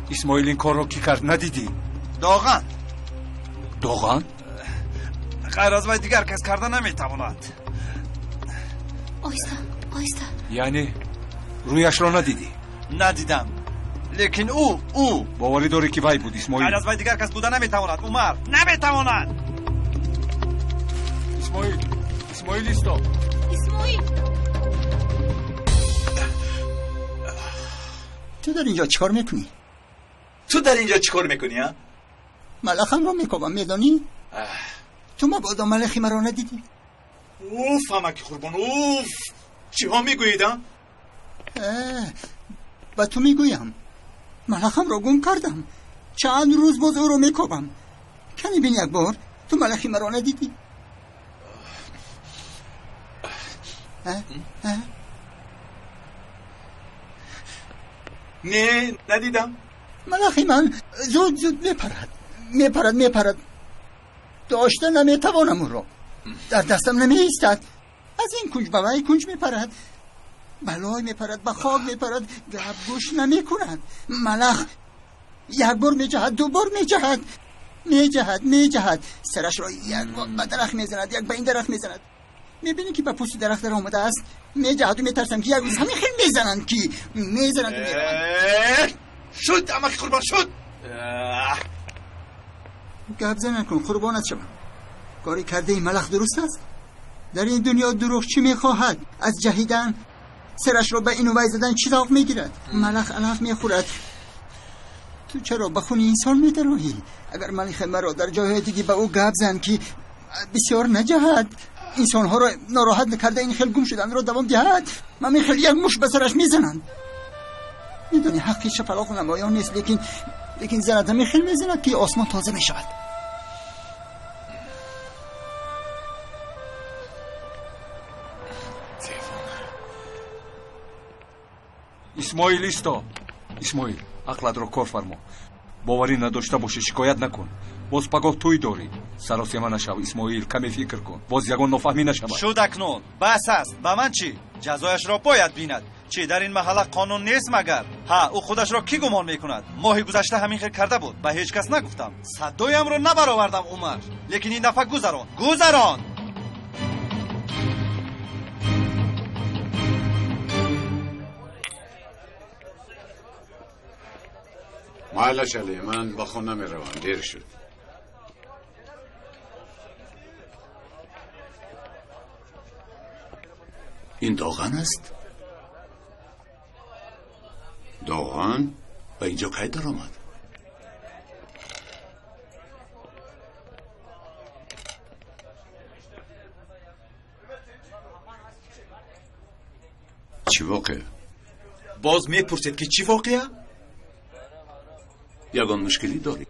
Исмоил, ин корро кӣ кард, надидӣ? Доған. Доған? Ғайр аз вай дигар кас карда наметавонад. Оҳиста, оҳиста. Яъне рӯяшро надидӣ? Надидам, лекин ӯ Боварӣ дорӣ, ки вай буд, Исмоил? Ғайр аз вай дигар кас буда наметавонад, Умар, наметавонад. Исмоил, Исмоил, исто. Исмоил. Ту дар инҷо чӣ кор мекунӣ? Ту дар инҷо чӣ кор мекунӣ, а? Малахамро мекобам, медонӣ? Ту мабодо малахи маро надидӣ? Уф, амаки қурбон, уф! Чиҳо мегӯед, а? Ба ту мегӯям. Малахамро гум кардам. Чанд рӯз боз ӯро мекобам. Кани бин як бор, ту малахи маро надидӣ? Не, надидам. Малахи ман зуд зуд мепарад. Мепарад, мепарад. Дошта наметавонам ӯро. Дар дастам намеистад. Аз ин кунҷ ба вай кунҷ мепарад. Балой мепарад, ба хок мепарад, гап гӯш намекунад. Малах як бор меҷаҳад, ду бор меҷаҳад. Меҷаҳад, меҷаҳад. Сарашро як бор ба дарахт мезанад, як ба ин дарахт мезанад. Мебинӣ ки ба пӯсти дарахт даромадааст. Меҷаҳаду метарсам ки як рӯз ҳамин хел мезананд, ки мезананду мераванд. Шуд, амаки қурбон, шуд. Гап зан накун, қурбонат шавам. Кори кардаи малах дуруст аст? Дар ин дунё дурӯғ чӣ мехоҳад? Аз ҷаҳидан, сарашро ба ину вай задан чӣ завқ мегирад? Малах алаф мехӯрад. Ту чаро ба хуни инсон медароҳӣ? Агар малихи маро дар ҷойҳое дидӣ, ба ӯ гап зан ки бисёр наҷаҳад. Инсонҳоро нороҳат накарда ин хел гум шуданро давом диҳад. Ман ин хел як муш ба сараш мезананд. Медонӣ, ҳаққи шапалоқ намоён нест, лекин занад ҳамин хел мезанад ки осмон тоза мешавад. Исмоил, исто. Исмоил, ақлатро кор фармо. Боварӣ надошта бошӣ, шикоят накун. Боз пагоҳ тӯй дорӣ. Саросема нашав, Исмоил, каме фикр кун. Боз ягон нофаҳмӣ нашавад. Шуд акнун, бас аст. Ба ман чӣ? Ҷазояшро бояд бинад. Чӣ, дар ин маҳалла қонун нест магар? Ҳа, ӯ худашро кӣ гумон мекунад? Моҳи гузашта ҳамин хел карда буд. Ба ҳеҷ кас нагуфтам. Садоямро набаровардам, Умар. Лекин ин дафъа гузарон. Гузарон! Майлаш Али, ман ба хона меравам, дер шуд. Ин Доған аст? Доған? Ба инҷо кай даромад? Чӣ воқеа? Боз мепурсед ки чӣ воқеа? Ягон мушкилӣ дорӣ?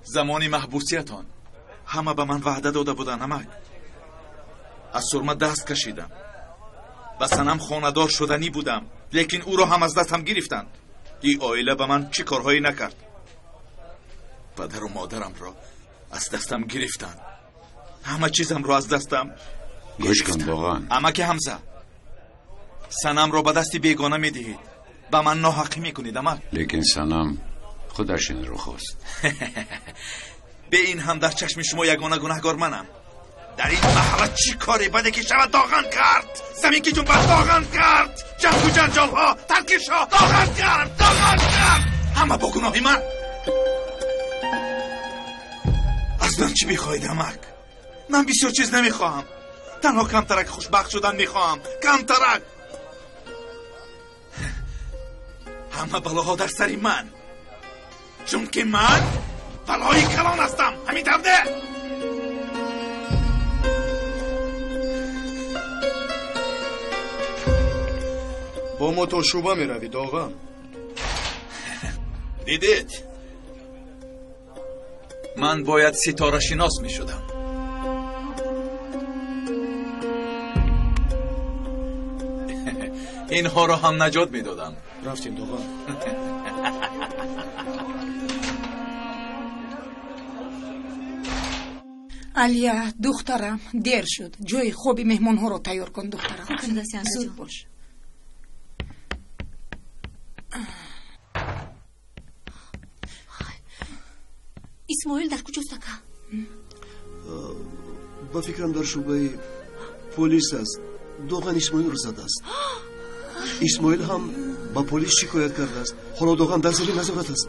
Замони маҳбусиятон ҳама ба ман ваъда дода буданд, амак. Аз сурма даст кашидам. Ба Санам хонадор шуданӣ будам, лекин ӯро ҳам аз дастам гирифтанд. Ин оила ба ман чӣ корҳое накард? Падару модарамро аз дастам гирифтанд. Ҳама чизамро аз дастам гӯш кун, Доған. Амаки Ҳамза, Санамро ба дасти бегона медиҳед. Ба ман ноҳақӣ мекунед, амак. Лекин Санам худаш инро хост. Бе ин ҳам дар чашми шумо ягона гунаҳгор манам. Дар ин маҳалла чӣ коре баде ки шавад Доған кард. Замин ки ҷунбад Доған кард. Ҷангу ҷанҷолҳо, таркишҳо Доған кард, Доған кард. Ҳама бо гуноҳи ман. Аз ман чӣ мехоҳед, амак? Ман бисёр чиз намехоҳам. Танҳо камтарак хушбахт шудан мехоҳам. Камтарак. Ҳама балоҳо дар сари ман. Чунки ман балои калон ҳастам. Ҳамин тавр не? Бо мо то шӯъба меравӣ, Доған. Дидед? Ман бояд ситорашинос мешудам. Инҳоро ҳам наҷот медодам. Рафтем, Доған. Алия, духтарам, дер шуд. Ҷои хоби меҳмонҳоро тайёр кун, духтарам. Зуд бош. Исмоил дар куҷост, ака? Ба фикрам дар шӯъбаи полис аст. Доған Исмоилро задааст. Исмоил ҳам ба полис шикоят кардааст. Ҳоло Доған дар зери назорат аст.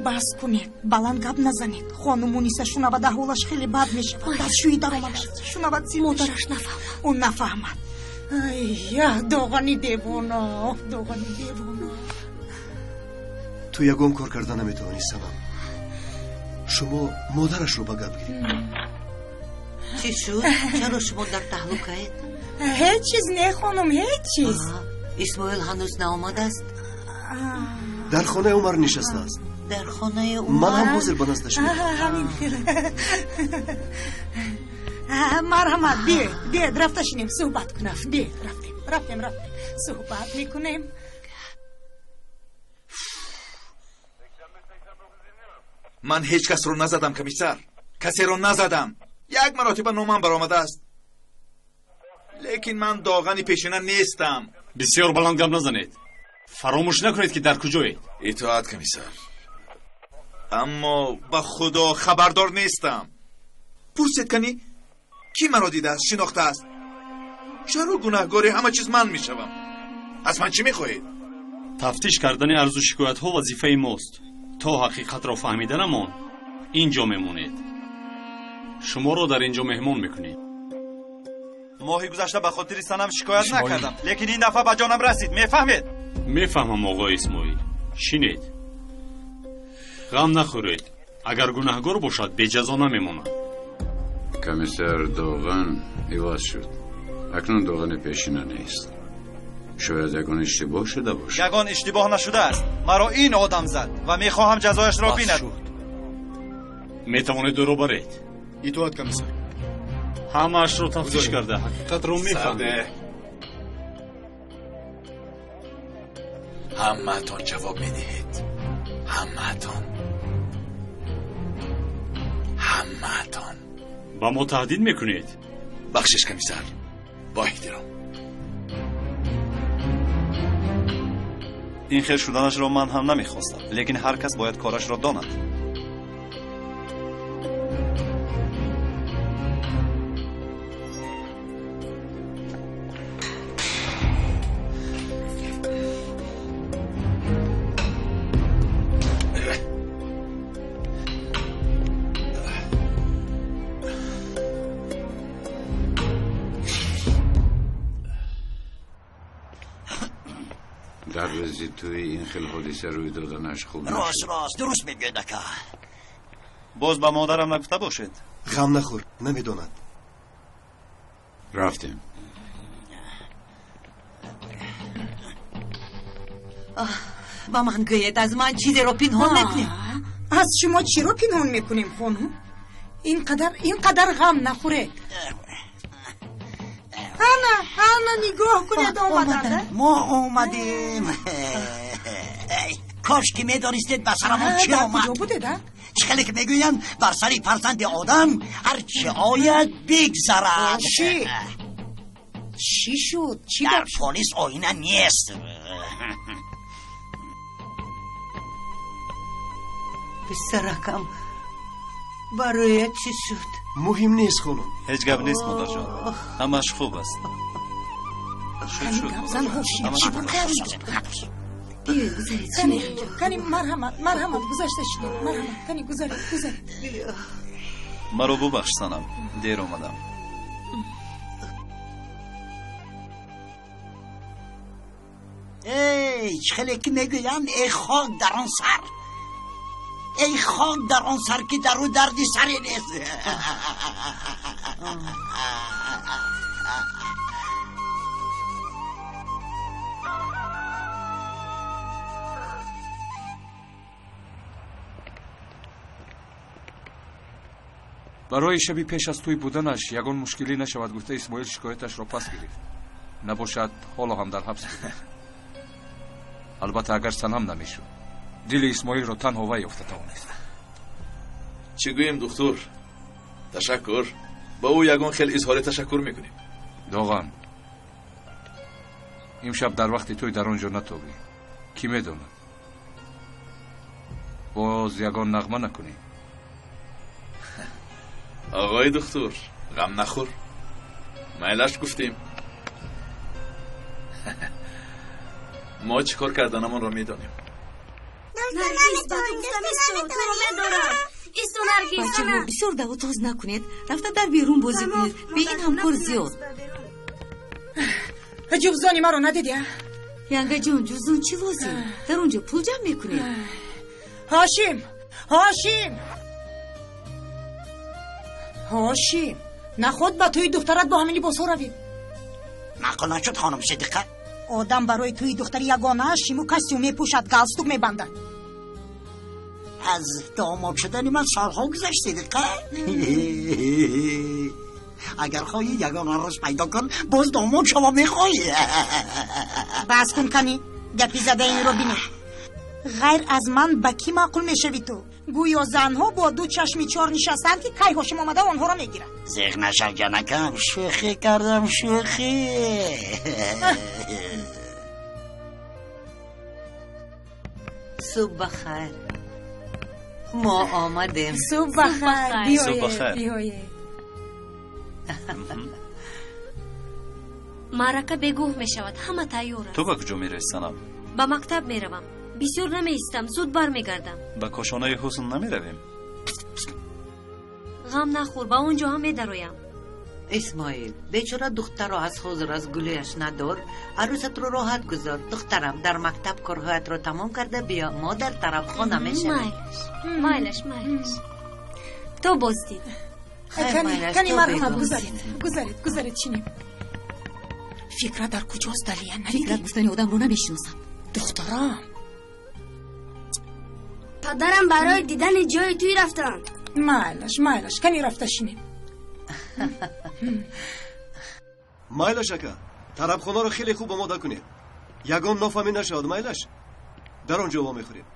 Бас кунед, баланд гап назанед. Хонум Муниса шунавад, аҳволаш хеле бад мешавад. Дастшӯӣ даромадааст. Шунавад зид модараш нафаҳмад. Ӯ нафаҳмад. Ай, Доғани девона, Доғани девона. Ту ягон кор карда наметавонӣ, Санам. Шумо модарашро ба гап гиред. Чӣ шуд? Чаро шумо дар таҳлукаед? Ҳеҷ чиз не, хонум, ҳеҷ чиз. Исмоил ҳанӯз наомадааст? Дар хонаи Умар нишастааст. Дар хонаи Умар? Ман ҳам ҳозир ба наздаш меравам. Ҳамин хел. Марҳамат, биёед, биёед, рафта шинем, суҳбат кунем. Биёед, рафтем, рафтем, рафтем. Суҳбат мекунем. Ман ҳеҷ касро назадам, комиссар. Касеро назадам. Як маротиба номам баромадааст. Лекин ман Доғани пешина нестам. Бисёр баланд гап назанед. Фаромӯш накунед, ки дар куҷоед. Итоат, комиссар. Аммо ба Худо хабардор нестам. Пурсед кани, кӣ маро дидааст, шинохтааст? Чаро гунаҳгори ҳама чиз ман мешавам? Аз ман чӣ мехоҳед? Тафтиш кардани арзу шикоятҳо вазифаи мост. То ҳақиқатро фаҳмиданамон ин ҷо мемонед. Шуморо дар ин ҷо меҳмон мекунем. Моҳи гузашта ба хотири Санам шикоят накардам, лекин ин дафъа ба ҷонам расид. Мефаҳмед? Мефаҳмам, оғои Исмоил. Шинед. Ғам нахӯред. Агар гунаҳгор бошад, беҷазо намемонад. Комиссар Доған иваз шуд. Акнун Доғани пешина нест. Шояд ягон иштибоҳ шуда бошад. Ягон иштибоҳ нашудааст. Маро ин одам зад ва мехоҳам ҷазояшро бинад. Метавонед ӯро баред. Итоат, комиссар. Ҳамаашро тафтиш карда ҳақиқатро мефаҳмед. Ҳамаатон ҷавоб медиҳед. Ҳамаатон. Ҳамаатон. Ба мо таҳдид мекунед? Бахшиш, комиссар. Бо эҳтиром. Ин хел шуданашро ман ҳам намехостам, лекин ҳар кас бояд корашро донад. Дар рӯзи тӯи ин хел ҳодиса рӯй доданаш хуб рост, рост, дуруст мегӯяд, ака. Боз ба модарам нагуфта бошед. Ғам нахӯр, намедонад. Рафтем. Ба ман гӯед, аз ман чизеро пинҳон мекунед? Аз шумо чиро пинҳон мекунем, хонум? Ин қадар, ин қадар ғам нахӯред. Ана, ана, нигоҳ кунед, омаданд. Мо омадем. Кош ки медонистед ба сарамон чӣ омад. Куҷо будед, а? Чӣ хеле ки мегӯянд, бар сари фарзанди одам ҳар чӣ ояд бигзарад. Чӣ? Чӣ шуд? Чӣ дар полис оина нест. Писаракам, бароят чӣ шуд? Муҳим нест, хонум. Ҳеҷ гап нест, модарҷон. Ҳамаш хуб аст. Шуд, шуд. Кани, марҳамат, марҳамат, гузашта шинед. Марҳамат, кани, гузаред, гузаред. Маро бубахш, Санам, дер омадам. Эй, чӣ хеле ки мегӯянд, эй хок дар он сар, эй хок дар он сар, ки дар ӯ дарди саре нест. Барои шаби пеш аз тӯй буданаш ягон мушкилӣ нашавад гуфта, Исмоил шикояташро пас гирифт. Набошад, ҳоло ҳам дар ҳабс буд. Албатта, агар Санам намешуд, дили Исмоилро танҳо вай ёфта тавонист. Чӣ гӯем, духтур? Ташаккур. Ба ӯ ягон хел изҳори ташаккур мекунем. Доған, имшаб дар вақти тӯй дар он ҷо натобӣ. Кӣ медонад, боз ягон нағма накунӣ. Оғои духтур, ғам нахӯр. Майлаш гуфтем. Мо чӣ кор карданамонро медонем. Наргиз, ба ту гуфтам, исто, туро медорам. Исто, Наргиз. Бачаҳо, бисёр давутоз накунед. Рафта дар берун бозӣ кунед. Бе ин ҳам кор зиёд. Ҷувзони маро надидӣ? Янгаҷон, ҷуздон чӣ лозим? Дар он ҷо пул ҷамъ мекунед. Ҳошим, Ҳошим, Ҳошим, Наход ба тӯи духтарат бо ҳамин либосҳо равем. Маъқул нашуд, хонум Сидиқа. Одам барои тӯи духтари ягонааш шиму костюм мепӯшад, галстук мебандад. Аз домод шудани ман солҳо гузашт, Сидиқа. Агар хоҳӣ ягон арӯс пайдо кун, боз домод шава мехоҳӣ. Бас кун, кани гапи зада инро бинед. Ғайр аз ман ба кӣ маъқул мешавӣ ту? Гӯё занҳо бо ду чашми чор нишастанд, ки кай ҳошим омада онҳоро мегирад. Зиқ нашав, ҷанакам, шӯхӣ кардам, шӯхӣ. Субҳ бахайр. Мо омадем. Субҳ бахайр. Биёед, биёед. Маърака бегоҳ мешавад, ҳама тайёр аст. Ту ба куҷо меравӣ, Санам? Ба мактаб меравам. Бисёр намеистам, зуд бармегардам. Ба кошонаи ҳусн намеравем? Ғам нахӯр, ба он ҷо ҳам медароям. Исмоил, бечора духтарро аз ҳозир аз гулӯяш надор. Арӯсатро роҳат гузор. Духтарам, дар мактаб корҳоятро тамом карда биё, мо дар тарабхона мешавем. Майлаш, майлаш. То боздид. Кани марҳамат, гузаред, гузаред, гузаред, чинем. Фикра дар куҷост, Далия? Надидӣ? Фикрат гуфтани одамро намешиносам. Духтарам. Падарам барои дидани ҷои тӯй рафтанд. Майлаш, майлаш, кани рафта шинем. Майлаш, ака, тарабхонаро хеле хуб омода кунед. Ягон нофаҳмӣ нашавад, майлаш. Дар он ҷо вомехӯрем.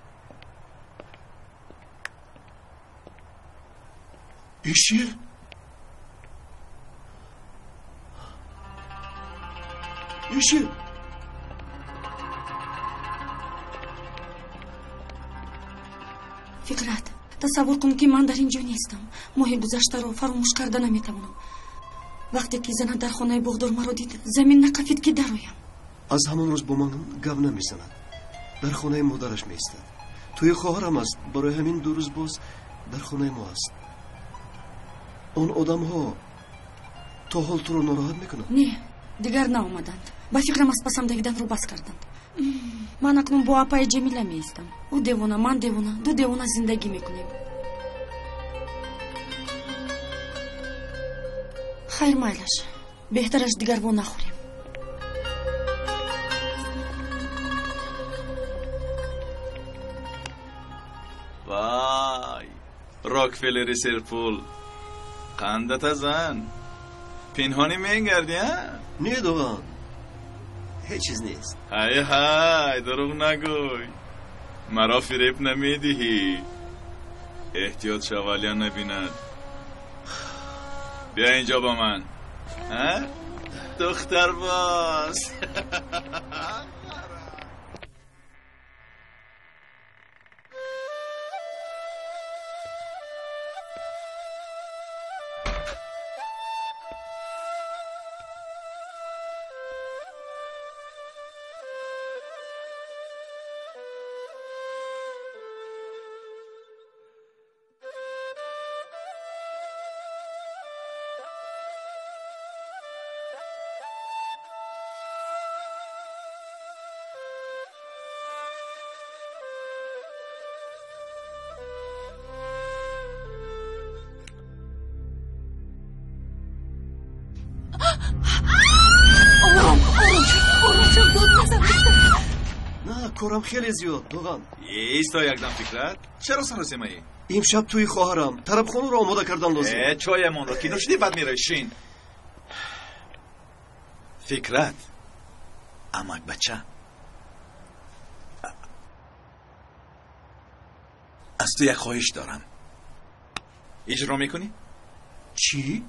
Ишир? Ишир? Фикрат, тасаввур кун, ки ман дар ин ҷо нестам. Моҳи гузаштаро фаромӯш карда наметавонам. Вақте ки занат дар хонаи боғдор маро дид, замин накафид, ки дароям. Аз ҳамон рӯз бо ман гап намезанад. Дар хонаи модараш меистад. Тӯи хоҳарам аст, барои ҳамин 2 рӯз боз дар хонаи мо аст. Он одамҳо то ҳол туро нороҳат мекунанд? Не, дигар наомаданд. Ба фикрам, аз пасам давиданро бас карданд. Ман акнун бо апаи Ҷамила меистам. Ӯ девона, ман девона, ду девона зиндагӣ мекунем. Хайр, майлаш, беҳтараш дигар во нахӯрем. Вай, Рокфеллери серпул, қандата зан, пинҳонӣ мегардӣ, а? Не, Доған, ҳеҷ чиз нест. Ҳай, ҳай, дурӯғ нагӯй, маро фиреб намедиҳӣ. Эҳтиёт шав, Алия набинад. Биё инҷо ба ман, а? Духтарбоз. На, корам хеле зиёд, Доған. Исто якдам, Фикрат, чаро саросемаӣ? Имшаб тӯи хоҳарам, тарабхонаро омода кардан лозим. Э, чоямонро ки нӯшидӣ, баъд меравӣ, шин. Фикрат, амак бача, аз ту як хоҳиш дорам. Иҷро мекунӣ? Чӣ?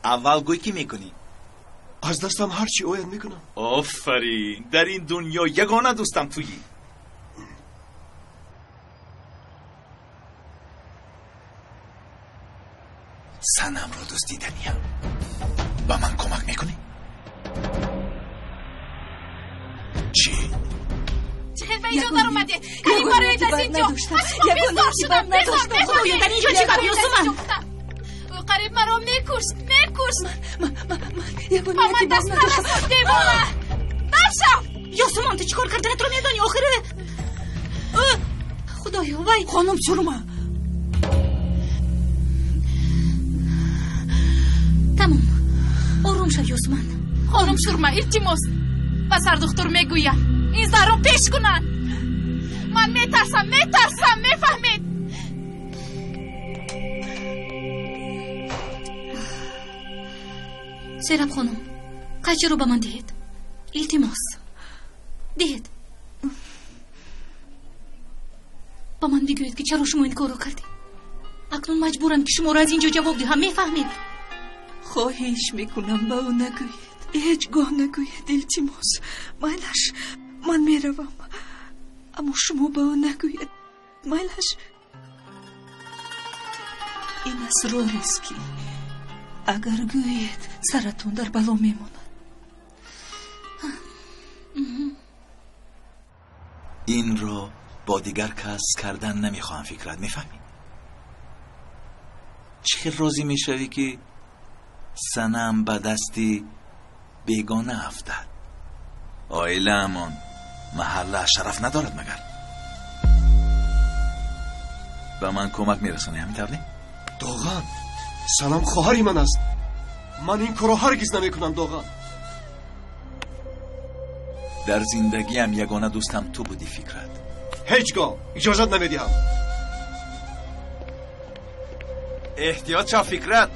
Аввал гӯй, ки мекунӣ. Аз дастам ҳар чӣ ояд, мекунам. Офарин, дар ин дунё ягона дӯстам туӣ. Санамро дуздиданиям, ба ман кӯмак мекунӣ? Чӣ? Чӣ хел ба инҷо даромадед? Кани бароед аз инҷо. Аз шумо безор шудам, безор, безор. Худоё, дар инҷо чӣ гап, Ёсуман? Ӯ қариб маро мекушт, мекушт. Ягон Ба ман нияти бад даст надоштам. нарасон, девона. Даршав! Ёсуман, ту чӣ кор карданатро медонӣ? Охир ӯ, Худоё, вай! Хонум Сурма! Тамом. Ором шав, Ёсман. Хонум Шурма, илтимос. Ба сардухтур мегӯям. Ин зарро пеш кунанд. Ман метарсам, метарсам, мефаҳмед? Сераб хонум, қайчиро ба ман диҳед. Илтимос. Диҳед. Ба ман бигӯед, ки чаро шумо ин корро кардед. Акнун маҷбурам, ки шуморо аз ин ҷо ҷавоб диҳам, мефаҳмед? Хоҳиш мекунам, ба ӯ нагӯед. Ҳеҷ гоҳ нагӯед, илтимос. Майлаш, ман меравам. Аммо шумо ба ӯ нагӯед. Майлаш. Ин асрорест, ки агар гӯед, саратон дар бало мемонад. Инро бо дигар кас кардан намехоҳам, Фикрат, мефаҳмӣ? Чӣ хел розӣ мешавӣ, ки Санам ба дасти бегона афтад? Оилаамон, маҳалла шараф надорад магар? Ба ман кӯмак мерасонӣ, ҳамин тавр не? Доған, Санам хоҳари ман аст. Ман ин корро ҳаргиз намекунам, Доған. Дар зиндагиам ягона дӯстам ту будӣ, Фикрат. Ҳеҷ гоҳ иҷозат намедиҳам. Эҳтиёт шав, Фикрат.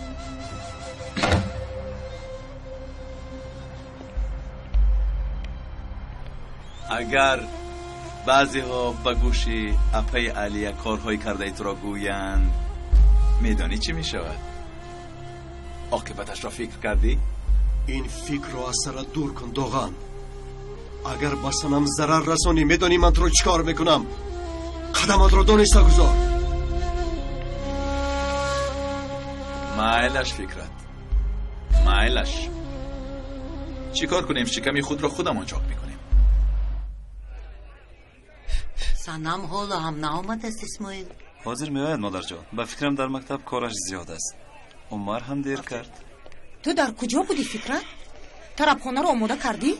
Агар баъзеҳо ба гӯши апаи Алия корҳои кардаи туро гӯянд, медонӣ чӣ мешавад? Оқибаташро фикр кардӣ? Ин фикрро аз сарат дур кун, Доған. Агар ба Санам зарар расонӣ, медонӣ ман туро чӣ кор мекунам? Қадаматро дониста гузор. Майлаш, Фикрат, майлаш. Чӣ кор кунем? Шиками худро худамон чок мекунем. Санам ҳоло ҳам наомадааст, Исмоил. Ҳозир меояд, модарҷон. Ба фикрам, дар мактаб кораш зиёд аст. Умар ҳам дер кард. Ту дар куҷо будӣ, Фикрат? Тарабхонаро омода кардӣ?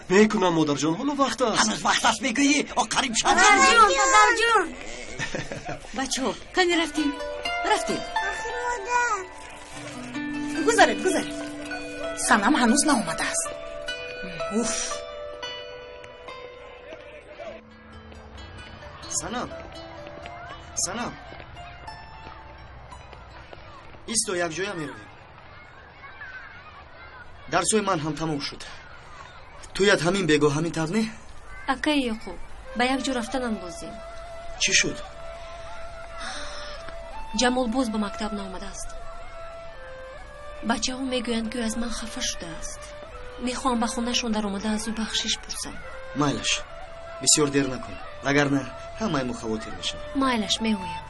Мекунам, модарҷон, ҳоло вақт аст. Ҳанӯз вақт аст мегӯӣ? О, қариб шаб. Падарҷон, падарҷон. Бачаҳо, кани рафтем? Рафтем. Охир модар. Гузаред, гузаред. Санам ҳанӯз наомадааст. Уф. Санам, Санам, исто, якҷоя меравем. Дарсҳои ман ҳам тамом шуд. Туят ҳамин бегоҳ, ҳамин тавр не? Акаи Ёқуб, ба як ҷо рафтанам лозим. Чӣ шуд? Ҷамол боз ба мактаб наомадааст. Бачаҳо мегӯянд, ки ӯ аз ман хафа шудааст. Мехоҳам ба хонашон даромада аз ӯ бахшиш пурсам. Майлаш, бисёр дер накун, вагарна ҳамаи мо хавотир мешавем. Майлаш, меоям.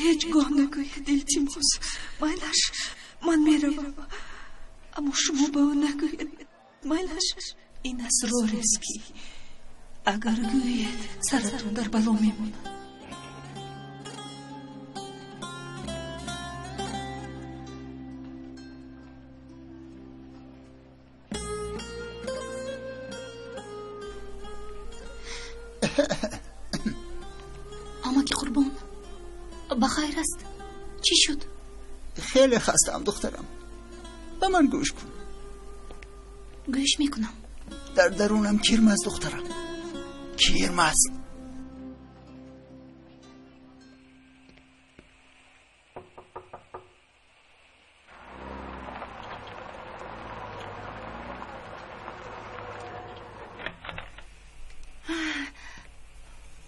Ҳеҷ гоҳ нагӯед, илтимос. Майлаш, ман меравам. Аммо шумо ба ӯ нагӯед. Майлаш, ин асрорест, ки агар гӯед, саратон дар бало мемонад. Амаки Қурбон, ба хайр аст? Чӣ шуд? Хеле хастаам, духтарам. Ба ман гӯш кун. Гӯш мекунам. Дар дарунам кирм аст, духтарам, кирм аст.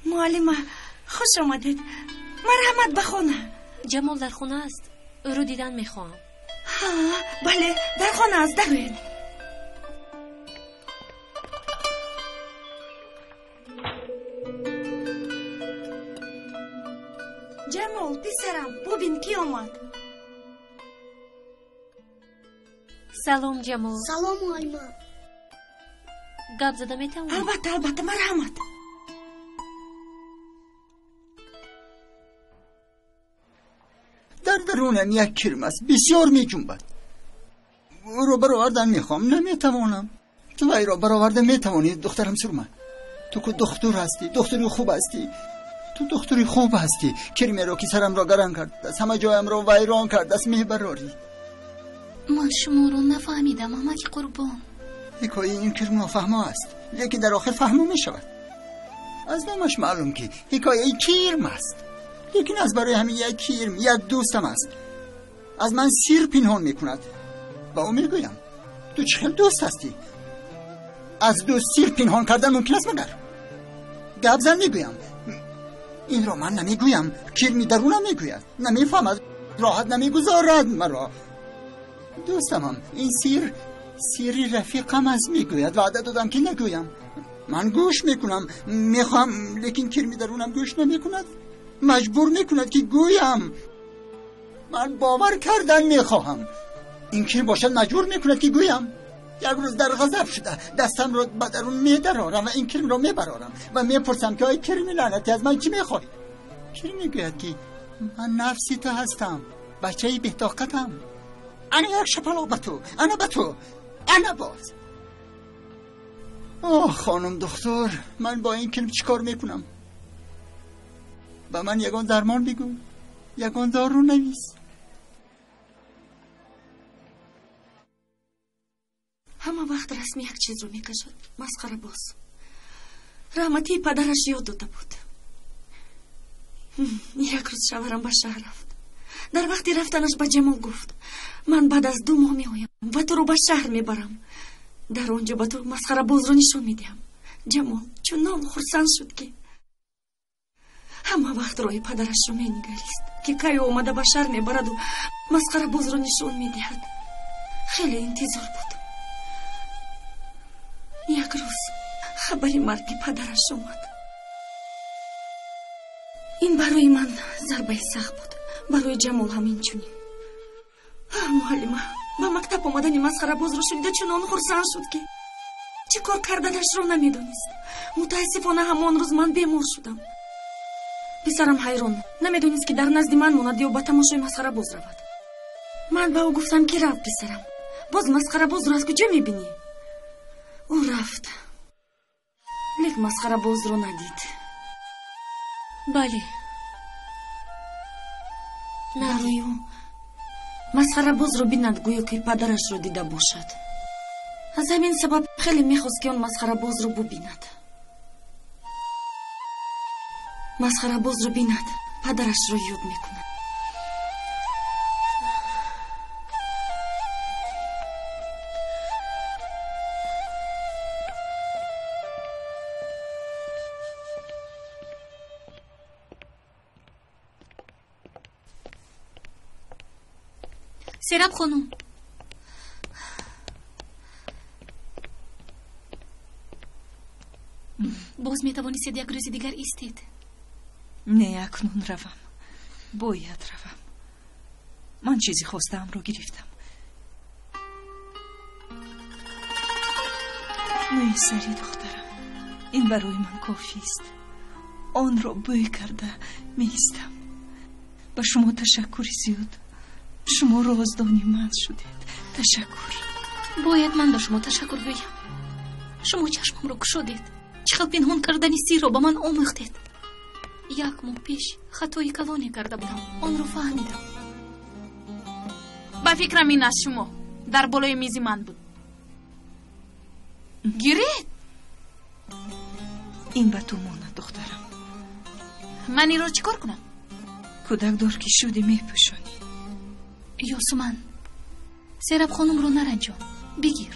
Муаллима, хуш омадед. Марҳамат ба хона. Ҷамол дар хона аст? Ӯро дидан мехоҳам. Ҳа, бале, дар хона аст, дароед. Ҷамол, писарам, бубин, ки омад. Салом, Ҷамол. Салом, муаллима. Гап зада метавонӣ? Албатта, албатта, марҳамат. Дар дарунам як кирм аст, бисёр меҷунбад. Ӯро баровардан мехоҳам, наметавонам. Ту вайро бароварда метавонӣ, духтарам Сурма. Ту ку духтур ҳастӣ, духтури хуб ҳастӣ. Ту духтури хуб ҳастӣ. Кирмеро ки сарамро гаран кардааст, ҳама ҷоямро вайрон кардааст, мебарорӣ. Ман шуморо нафаҳмидам, амаки Қурбон. Ҳикояи ин кирм нофаҳмо аст, лекин дар охир фаҳмо мешавад. Аз номаш маълум ки ҳикояи кирм аст, лекин аз барои ҳамин як кирм як дӯстам аст, аз ман сир пинҳон мекунад. Ба ӯ мегӯям: ту чӣ хел дӯст ҳастӣ? Аз дӯст сир пинҳон кардан мумкин аст магар? Гап зан мегӯям. Инро ман намегӯям, кирми дарунам мегӯяд. Намефаҳмад, роҳат намегузорад маро. Дӯстамам, ин сир сири рафиқам аст мегӯяд. Ваъда додам ки нагӯям. Ман гӯш мекунам, мехоҳам, лекин кирми дарунам гӯш намекунад. Маҷбур мекунад ки гӯям. Ман бовар кардан мехоҳам. Ин кир бошад маҷбур мекунад ки гӯям. Як рӯз дар ғазаб шуда дастамро ба дарун медарорам ва ин кирмро мебарорам ва мепурсам ки ой кирми лаънатӣ, аз ман чӣ мехоҳӣ? Кир мегӯяд ки ман нафси ту ҳастам, бачаи бетоқатам. Ана як шапалоқ ба ту, ана ба ту, ана боз. Оҳ, хонум духтур, ман бо ин кирм чӣ кор мекунам? Ба ман ягон дармон бигӯ, ягон дору навис. Ҳама вақт расми як чизро мекашад, масхарабоз. Раҳматии падараш ёд дода буд. Як рӯз шавҳарам ба шаҳр рафт. Дар вақти рафтанаш ба Ҷамол гуфт: ман баъд аз 2 моҳ меоям ва туро ба шаҳр мебарам. Дар он ҷо ба ту масхарабозро нишон медиҳам. Ҷамол чунон хурсанд шуд ки ҳама вақт роҳи падарашро менигарист, ки кай омада ба шаҳр мебараду масхарабозро нишон медиҳад. Хеле интизор буд. Як рӯз хабари марги падараш омад. Ин барои ман зарбаи сахт буд, барои Ҷамол ҳам инчунин. Муаллима ба мактаб омадани масхарабозро шунида чунон хурсанд шуд ки чӣ кор карданашро намедонист. Мутаассифона ҳамон рӯз ман бемор шудам. Писарам ҳайрон, намедонист ки дар назди ман монад ё ба тамошои масхарабоз равад. Ман ба ӯ гуфтам ки рав писарам, боз масхарабозро аз куҷо мебинӣ? Ӯ рафт, лек масхарабозро надид. Бале, барои ӯ масхарабозро бинад гӯё ки падарашро дида бошад. Аз ҳамин сабаб хеле мехост ки он масхарабозро бубинад. Масхарабозро бинад, падарашро ёд мекунад. Сераб хонум, боз метавонистед як рӯзи дигар истед. Не, акнун равам, бояд равам. Ман чизи хостаамро гирифтам. Мӯи сари духтарам, ин барои ман кофист. Онро бӯй карда меистам. Ба шумо ташаккури зиёд. Шумо роздони ман шудед. Ташаккур. Бояд ман ба шумо ташаккур гӯям. Шумо чашмамро кушодед. Чӣ хел пинҳон кардани сирро ба ман омӯхтед. Як моҳ пеш хатои калоне карда будам. Онро фаҳмидам. Ба фикрам ин аз шумо дар болои мизи ман буд. Гиред. Ин ба ту монад, духтарам. Ман инро чӣ кор кунам? Кӯдакдор ки шудӣ мепӯшонӣ. Ёсуман, Сераб хонумро наранҷон, бигир.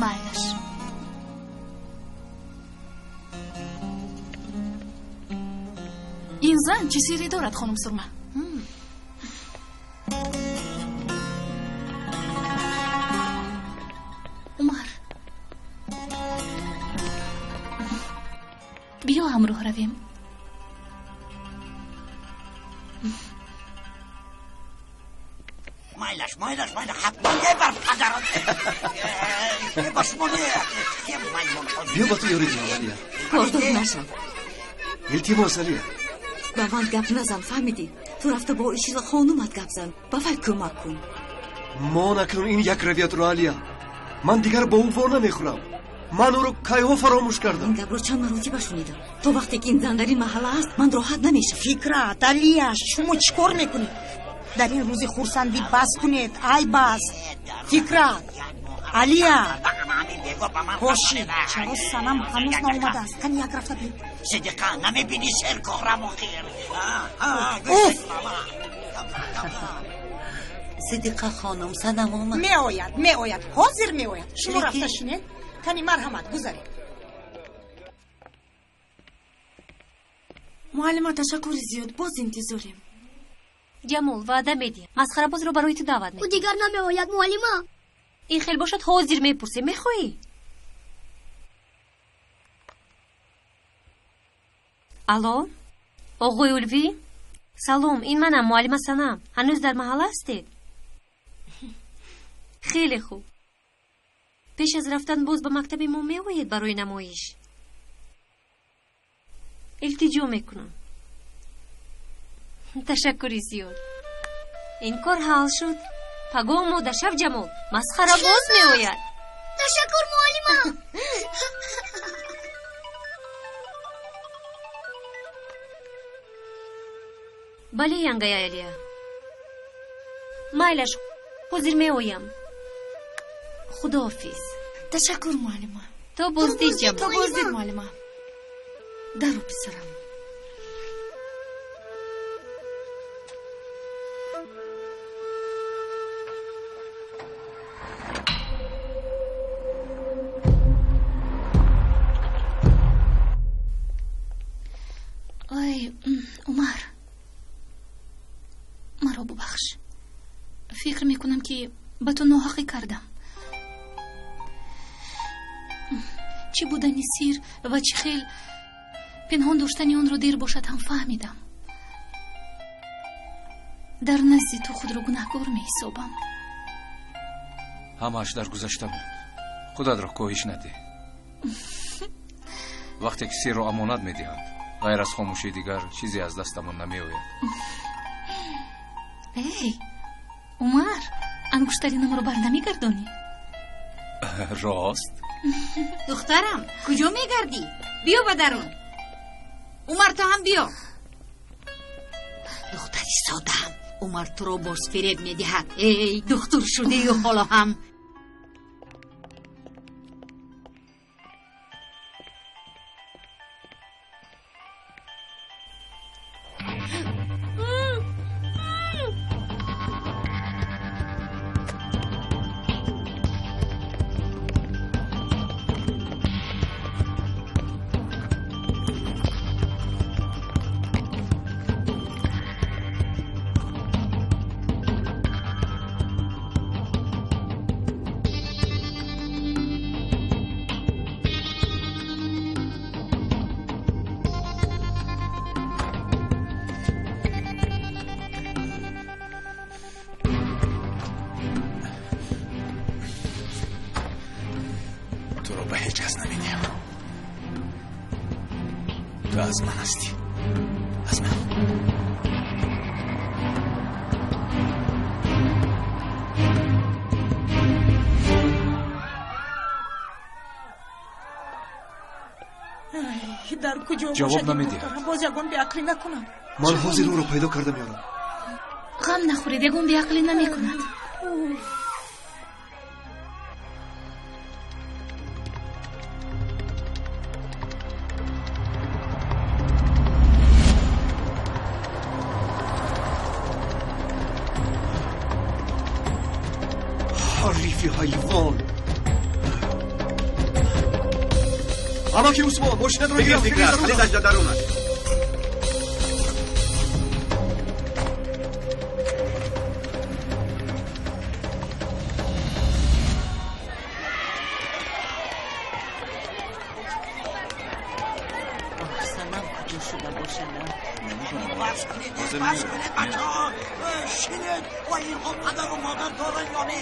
Майлаш. Ин зан чӣ сирре дорад, хонум Сурма? Умар, биё ҳамроҳ равем. Майлаш, майлаш, майлаш, ҳатман бар падарат. Ба шумо не. Биё ба ту ёрӣ диҳам, Алия. Кордор нашав. Илтимос, Алия. Ба ман гап назан, фаҳмидӣ? Ту рафта бо Ишила хонумат гап зан, ба вай кӯмак кун. Мон акнун ин як равиятро, Алия. Ман дигар бо ӯ во намехӯрам. Ман ӯро кайҳо фаромӯш кардам. Ин гапро чанд маротиба шунидам. То вақте ки ин зан дар ин маҳалла аст, ман роҳат намешавам. Фикрат, Алия, шумо чӣ кор мекунед? Дар ин рӯзи хурсандӣ бас кунед, айб аст. Фикрат, Алия, ҳоши, чаро Санам ҳанӯз наомадааст? Кани як рафта бин. Сидиқа, намебинӣ серкорам охир. Уф! Сидиқа хонум, Санам омад. Меояд, меояд, ҳозир меояд. Шумо рафта шинед. Кани марҳамат, гузаред. Муаллима, ташаккури зиёд, боз интизорем. Ҷамол, ваъда медиҳам, масхарабозро барои ту даъват Ӯ дигар намеояд, муаллима. Ин хел бошад, ҳозир мепурсем. Мехоҳӣ? Алло, оғои Улвӣ? Салом, ин манам, муаллима Санам. Ҳанӯз дар маҳалла ҳастед? Хеле хуб. Пеш аз рафтан боз ба мактаби мо меоед барои намоиш? Илтиҷо мекунам. Ташаккури зиёд. Ин кор ҳал шуд. Пагоҳ омода шав, Ҷамол, масхарабоз меояд. Ташаккур, муаллима. Бале, янгая Алия. Майлаш, ҳозир меоям. Худоҳофиз. Ташаккур, муаллима. То боздид, Ҷамол. То боздид, муаллима. Даро, писарам. Ой, Умар, маро бубахш. Фикр мекунам, ки ба ту ноҳақӣ кардам. Чӣ будани сир ва чӣ хел пинҳон доштани онро дер бошад ҳам фаҳмидам. Дар назди ту худро гунаҳкор меҳисобам. Ҳамааш дар гузашта буд. Худатро коҳиш надеҳ. Вақте ки сирро амонат медиҳанд, ғайр аз хомӯшии дигар чизе аз дастамон намеояд. Эй, Умар, ангуштаринамро бар намегардонӣ? Рост. Духтарам, куҷо мегардӣ? Биё ба дарун. Умар, ту ҳам биё. Духтари содаам, Умар туро боз фиреб медиҳад. Эй, духтур шудию ҳоло ҳам. Туро ба ҳеҷ кас намедиҳам. Ту аз ман ҳастӣ, аз ман. Дар куҷо Ҷавоб бошад ин намедиҳад. духтарам? Боз ягон беақлӣ накунад. Ман ҳозир ӯро пайдо карда меорам. Ғам нахӯред, ягон беақлӣ намекунад. Ҳарифи ҳайвон! Амаки Усмон, мошинатро Бигир, гирам. Фикрат, калидаш дар дарун аст. Оҳ, Санам куҷо шуда бошад? Бас кунед, бас кунед, бачаҳо. Шинед, ва инҳо падару модар доранд ё не?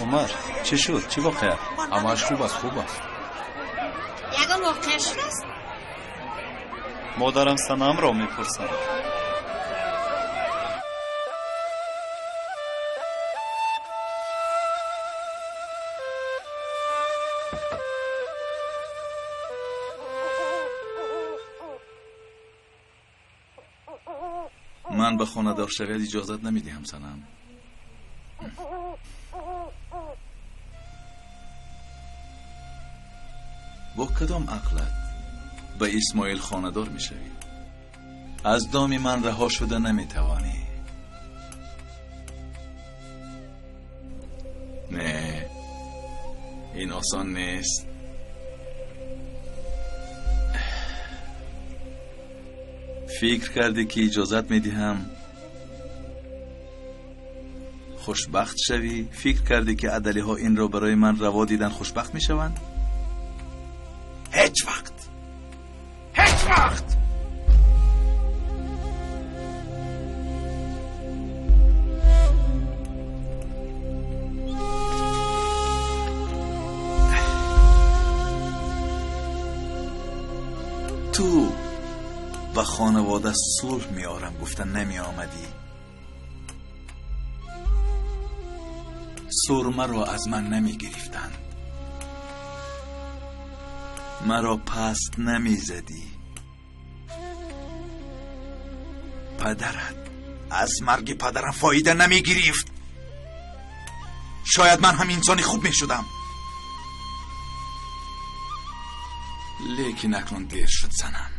Умар, чӣ шуд? Чӣ воқеа? Ҳамааш хуб аст, хуб аст. Ягон воқеа шудааст? Модарам Санамро мепурсанд. Ман ба хонадор шавият иҷозат намедиҳам, Санам. Бо кадом ақлат ба Исмоил хонадор мешавӣ? Аз доми ман раҳо шуда наметавонӣ. Не, ин осон нест. Фикр кардӣ ки иҷозат медиҳам хушбахт шавӣ? Фикр кардӣ ки адалиҳо инро барои ман раво дидан хушбахт мешаванд? Ҳеҷ вақт, ҳеҷ вақт. Ту ба хонавода сулҳ меорам гуфта намеомадӣ. Сурмаро аз ман намегирифтанд, маро паст намезадӣ. Падарат аз марги падарам фоида намегирифт. Шояд ман ҳам инсони хуб мешудам. Лекин акнун дер шуд, Санам.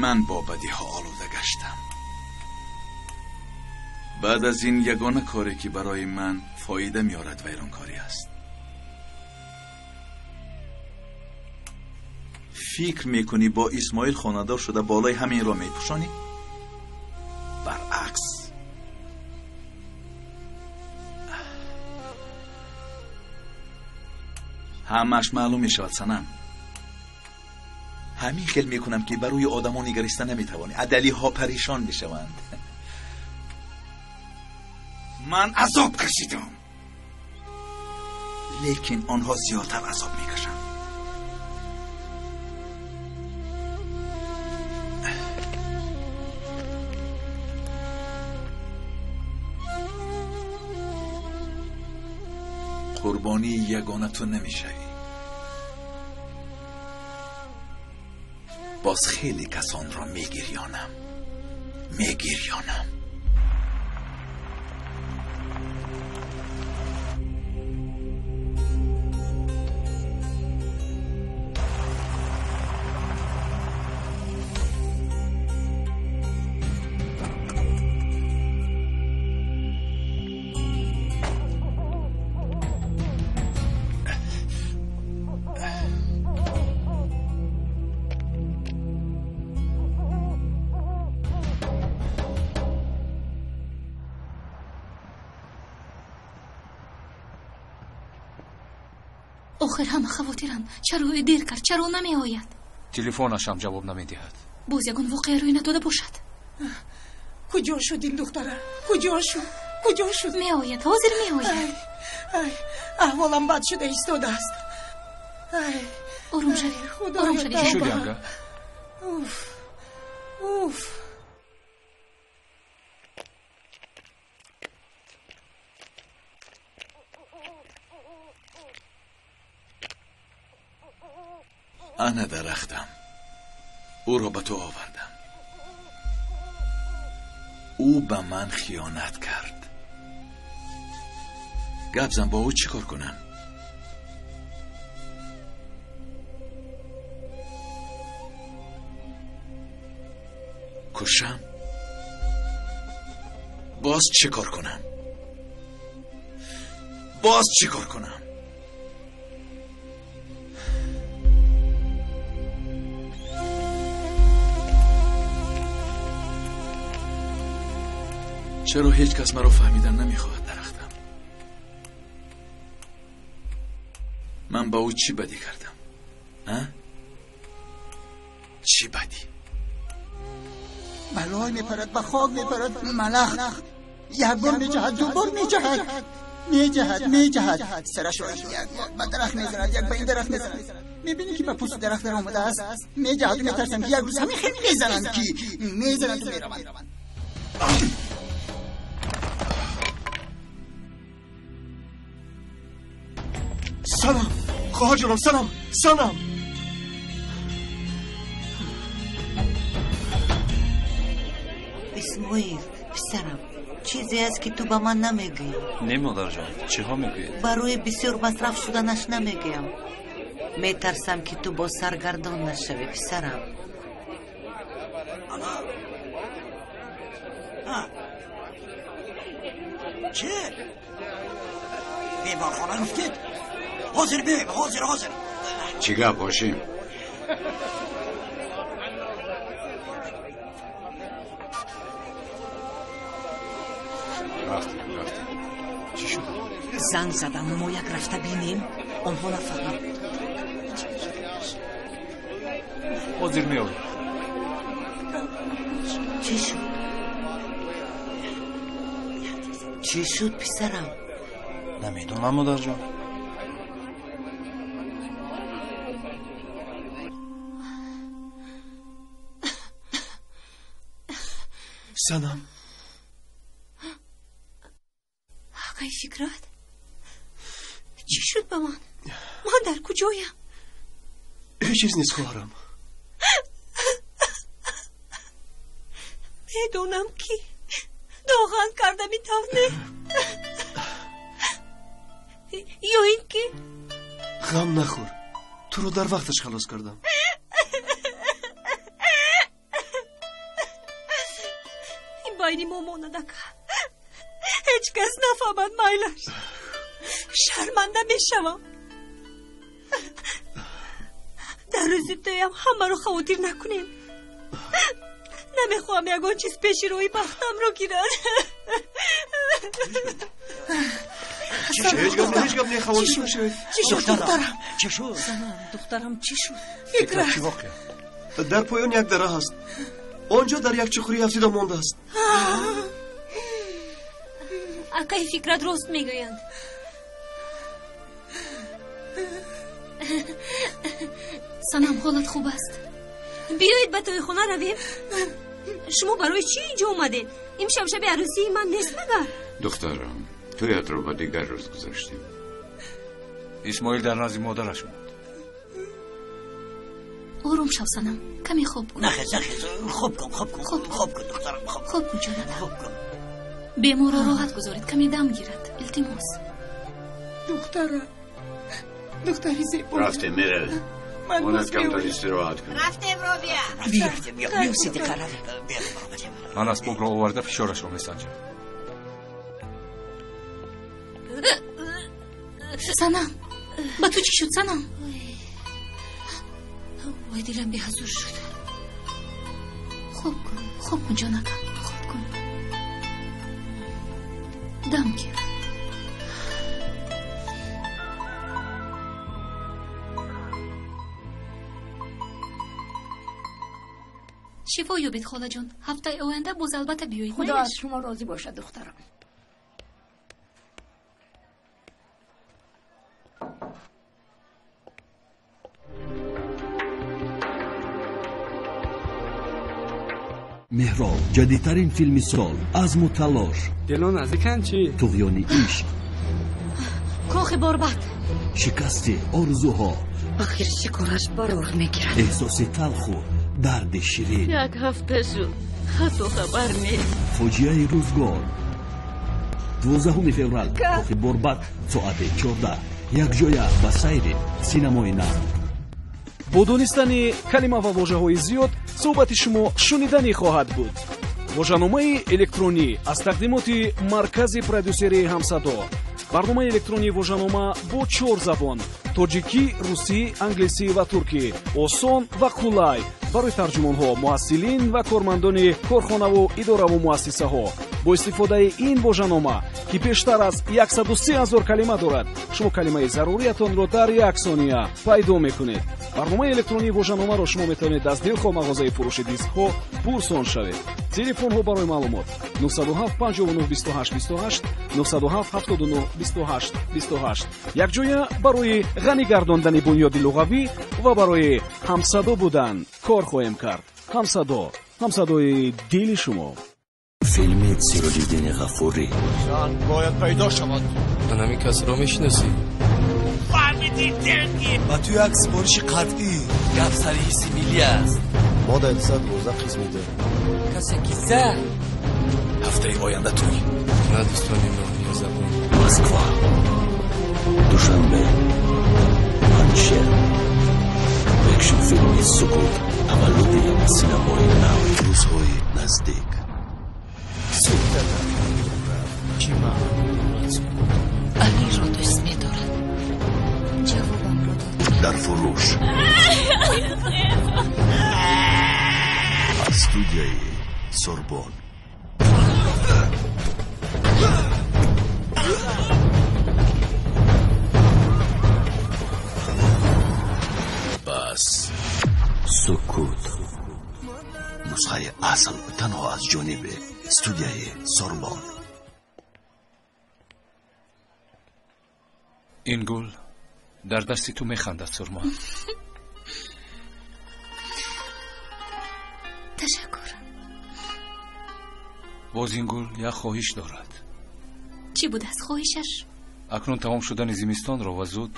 Ман бо бадиҳо олуда гаштам. Баъд аз ин ягона коре ки барои ман фоида меорад вайронкорӣ аст. Фикр мекунӣ бо Исмоил хонадор шуда болои ҳаминро мепӯшонӣ? Баръакс, ҳамааш маълум мешавад, Санам. Ҳамин хел мекунам ки ба рӯи одамо нигариста наметавонӣ. Адалиҳо паришон мешаванд. Ман азоб кашидам, лекин онҳо зиёдтар азоб мекашанд. Қурбонии ягона ту намешавӣ. Боз хеле касонро мегирёнам, мегирёнам. Охир ҳама хавотиранд. Чаро ӯ дер кард? Чаро намеояд? Телефонашам ҷавоб намедиҳад. Боз ягон воқеа рӯй надода бошад. Куҷо шуд ин духтара? Куҷо шуд? Куҷо шуд? Меояд, ҳозир меояд. Ай, аҳволам бад шуда истодааст. Ай, ором шавед, ором шавед. Чӣ шуди, анга? Уф, уф. Ана дарахтам. Ӯро ба ту овардам. Ӯ ба ман хиёнат кард. Гап зан, бо ӯ чӣ кор кунам? Кушам? Боз чӣ кор кунам? Боз чӣ кор кунам? Чаро ҳеҷ кас маро фаҳмидан намехоҳад, дарахтам? Ман ба ӯ чӣ бадӣ кардам? А? Чӣ бадӣ? Балой мепарад, ба хок мепарад, малах як бор меҷаҳад, ду бор меҷаҳад, меҷаҳад, меҷаҳад, сарашро як бор ба дарахт мезанад, як ба ин дарахт мезанад. Мебинӣ ки ба пӯсти дарахт даромадааст, меҷаҳаду метарсам ки як рӯз ҳамин хел мезананд, ки мезананду мераванд. Санам, хоҳарҷонам, Санам, Санам. Исмоил, писарам, чизе аст, ки ту ба ман намегӯӣ. Не, модарҷон, чиҳо мегӯед? Барои бисёр масраф шуданаш намегӯям. Метарсам, ки ту боз саргардон нашавӣ, писарам. Чӣ? Беморхона гуфтед? Ҳозир меоем, ҳозир, ҳозир. Чӣ гап, Ҳошим? Рафтем, рафтем. Чӣ шуд? Занг задам, мо як рафта бинем, онҳо нафаҳманд. Ҳозир меоем. Чӣ шуд? Чӣ шуд, писарам? Намедонам, модарҷон. Санам. Акай Фикрат, чӣ шуд ба ман? Ман дар куҷоям? Ҳеҷ чиз нест, хоҳарам. Медонам, ки доған карда метавне ё ин ки Ғам нахӯр, туро дар вақташ халос кардам. Ин байни мо монад, ака, ҳеҷ кас нафаҳмад. Майлаш, шарманда мешавам. Дар рӯзи тӯям ҳамаро хавотир накунем. Намехоҳам ягон чиз пеши роҳи бахтамро гирад. Ҳеҷ гап не, ҳеҷ гап не, хавотир нашавед. Чӣ шуд, духтарам? Чӣ шуд? Санам, духтарам, чӣ шуд? Фикрат, чӣ воқеа? Дар поён як дара ҳаст, он ҷо дар як чуқурӣ афтида мондааст. Акаи Фикрат рост мегӯянд. Санам, ҳолат хуб аст? Биёед, ба тӯйхона равем. Шумо барои чӣ инҷо омадед? Имшаб шаби арӯсии ман нест магар? Духтарам, тӯятро ба дигар рӯз гузоштем. Исмоил дар назди модараш монд. Ором шав, Санам, каме хоб кун. Нахез, нахез, хоб кун, хоб кун, хоб кун, духтарам, хоб. Хоб кун, ҷонакам. Хоб кун. Беморро роҳат гузоред, каме дам гирад, илтимос. Духтарам, духтари зебо. Рафтем, меравем. Монад камтар истироҳат кунем. Рафтем, Робия. Биё, биё, Сидиқа, равем. Ман асбобро оварда фишорашро месанҷам. Санам, ба ту чӣ шуд, Санам? Вой, дилам беҳазур шуд. Хоб кун, хоб кун, ҷонакам, хоб кун, дам гир. Шифо ёбед, холаҷон. Ҳафтаи оянда боз албатта биёед. Худо аз шумо розӣ бошад, духтарам. Меҳроб, ҷадидтарин филми сол, азму талош. Дило наздиканд чӣ? Туғёни ишқ. Кохи борбад. Шикасти орзуҳо. Охир шикораш барор мегирад. Эҳсоси талху дарди ширин. Як ҳафта шуд, ҳатто хабар нест. Фоҷиаи рӯзгор. 12 феврал, кохи борбад, соати 14, якҷоя ба сайри синамои нав. Бо донистани калима ва вожаҳои зиёд суҳбати шумо шуниданӣ хоҳад буд. Вожаномаи электронӣ аз тақдимоти маркази продюсерии «Ҳамсадо». Барномаи электронии вожанома бо чор забон: тоҷикӣ, русӣ, англисӣ ва туркӣ, осон ва қулай барои тарҷумонҳо, муҳассилин ва кормандони корхонаву идораву муассисаҳо. Бо истифодаи ин вожанома, ки бештар аз 103 ҳазор калима дорад, шумо калимаи заруриятонро дар як сония пайдо мекунед. Барномаи электронии вожаномаро шумо метавонед аз дилхоҳ мағозаи фурӯши дискҳо пурсон шавед. Телефонҳо барои маълумот: 907 59 28 28, 907 79 28 28. Якҷоя барои ғанӣ гардондани бунёди луғавӣ ва барои ҳамсадо будан кор хоҳем кард. «Ҳамсадо», ҳамсадои дили шумо. Филми Сироҷиддини Ғафурӣ. Зан бояд пайдо шавад. Ман ҳамин касро мешиносӣ? Ба ту як супориши қатъӣ. Гап сари ҳисси миллӣ аст. Мо дар 212 қисм дорем. Касе ки зад. Ҳафтаи оянда тӯй. На дӯстони ноҳия-забон. Москва, Душанбе, Панҷшер. Экшн филми Сукут, таваллуди синамои нав. Рӯзҳои наздик. Чӣ маъно дорад сукут? Алиро дӯст медорад. Ҷавобамро дод. Дар фурӯш аз студияи Сорбон. Бас Сукут, нусхаи асл танҳо аз ҷониби студияи Сорбон. Ин гул дар дасти ту механдад, Сурма. Ташаккур. Боз ин гул як хоҳиш дорад. Чӣ будааст хоҳишаш? Акнун тамом шудани зимистонро ва зуд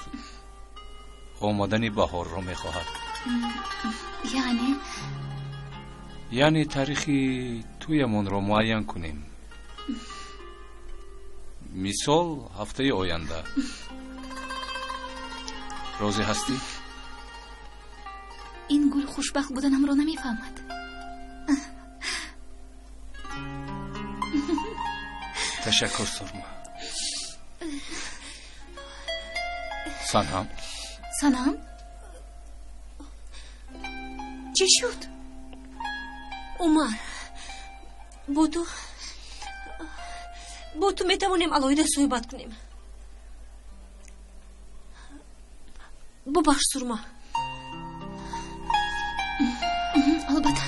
омадани баҳорро мехоҳад. Яъне? Яъне таърихи тӯямонро муайян кунем. Мисол, ҳафтаи оянда. Розӣ ҳастӣ? Ин гул хушбахт буданамро намефаҳмад. Ташаккур, Сурма. Санам. Санам? Чӣ шуд? Умар, бо ту метавонем алоҳида суҳбат кунем. Бубахш, Сурма. Албатта.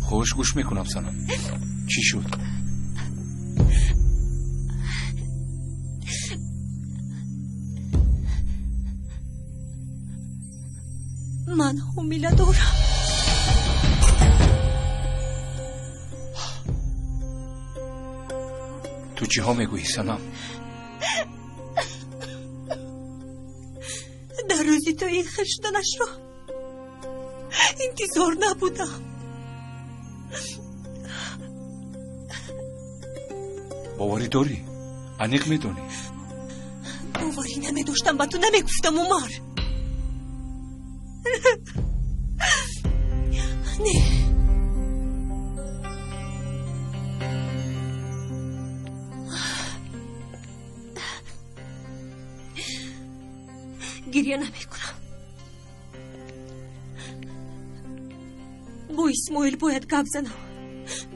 Хуш, гӯш мекунам, Санам. Чӣ шуд? Ман ҳомила дорам. Ту чиҳо мегӯӣ, Санам? Дар рӯзи ту ин хел шуданашро интизор набудам. Боварӣ дорӣ? Аниқ медонӣ? Боварӣ намедоштам, ба ту намегуфтам, Умар. Не. Гиря намекунам. Бо Исмоил бояд гап занам.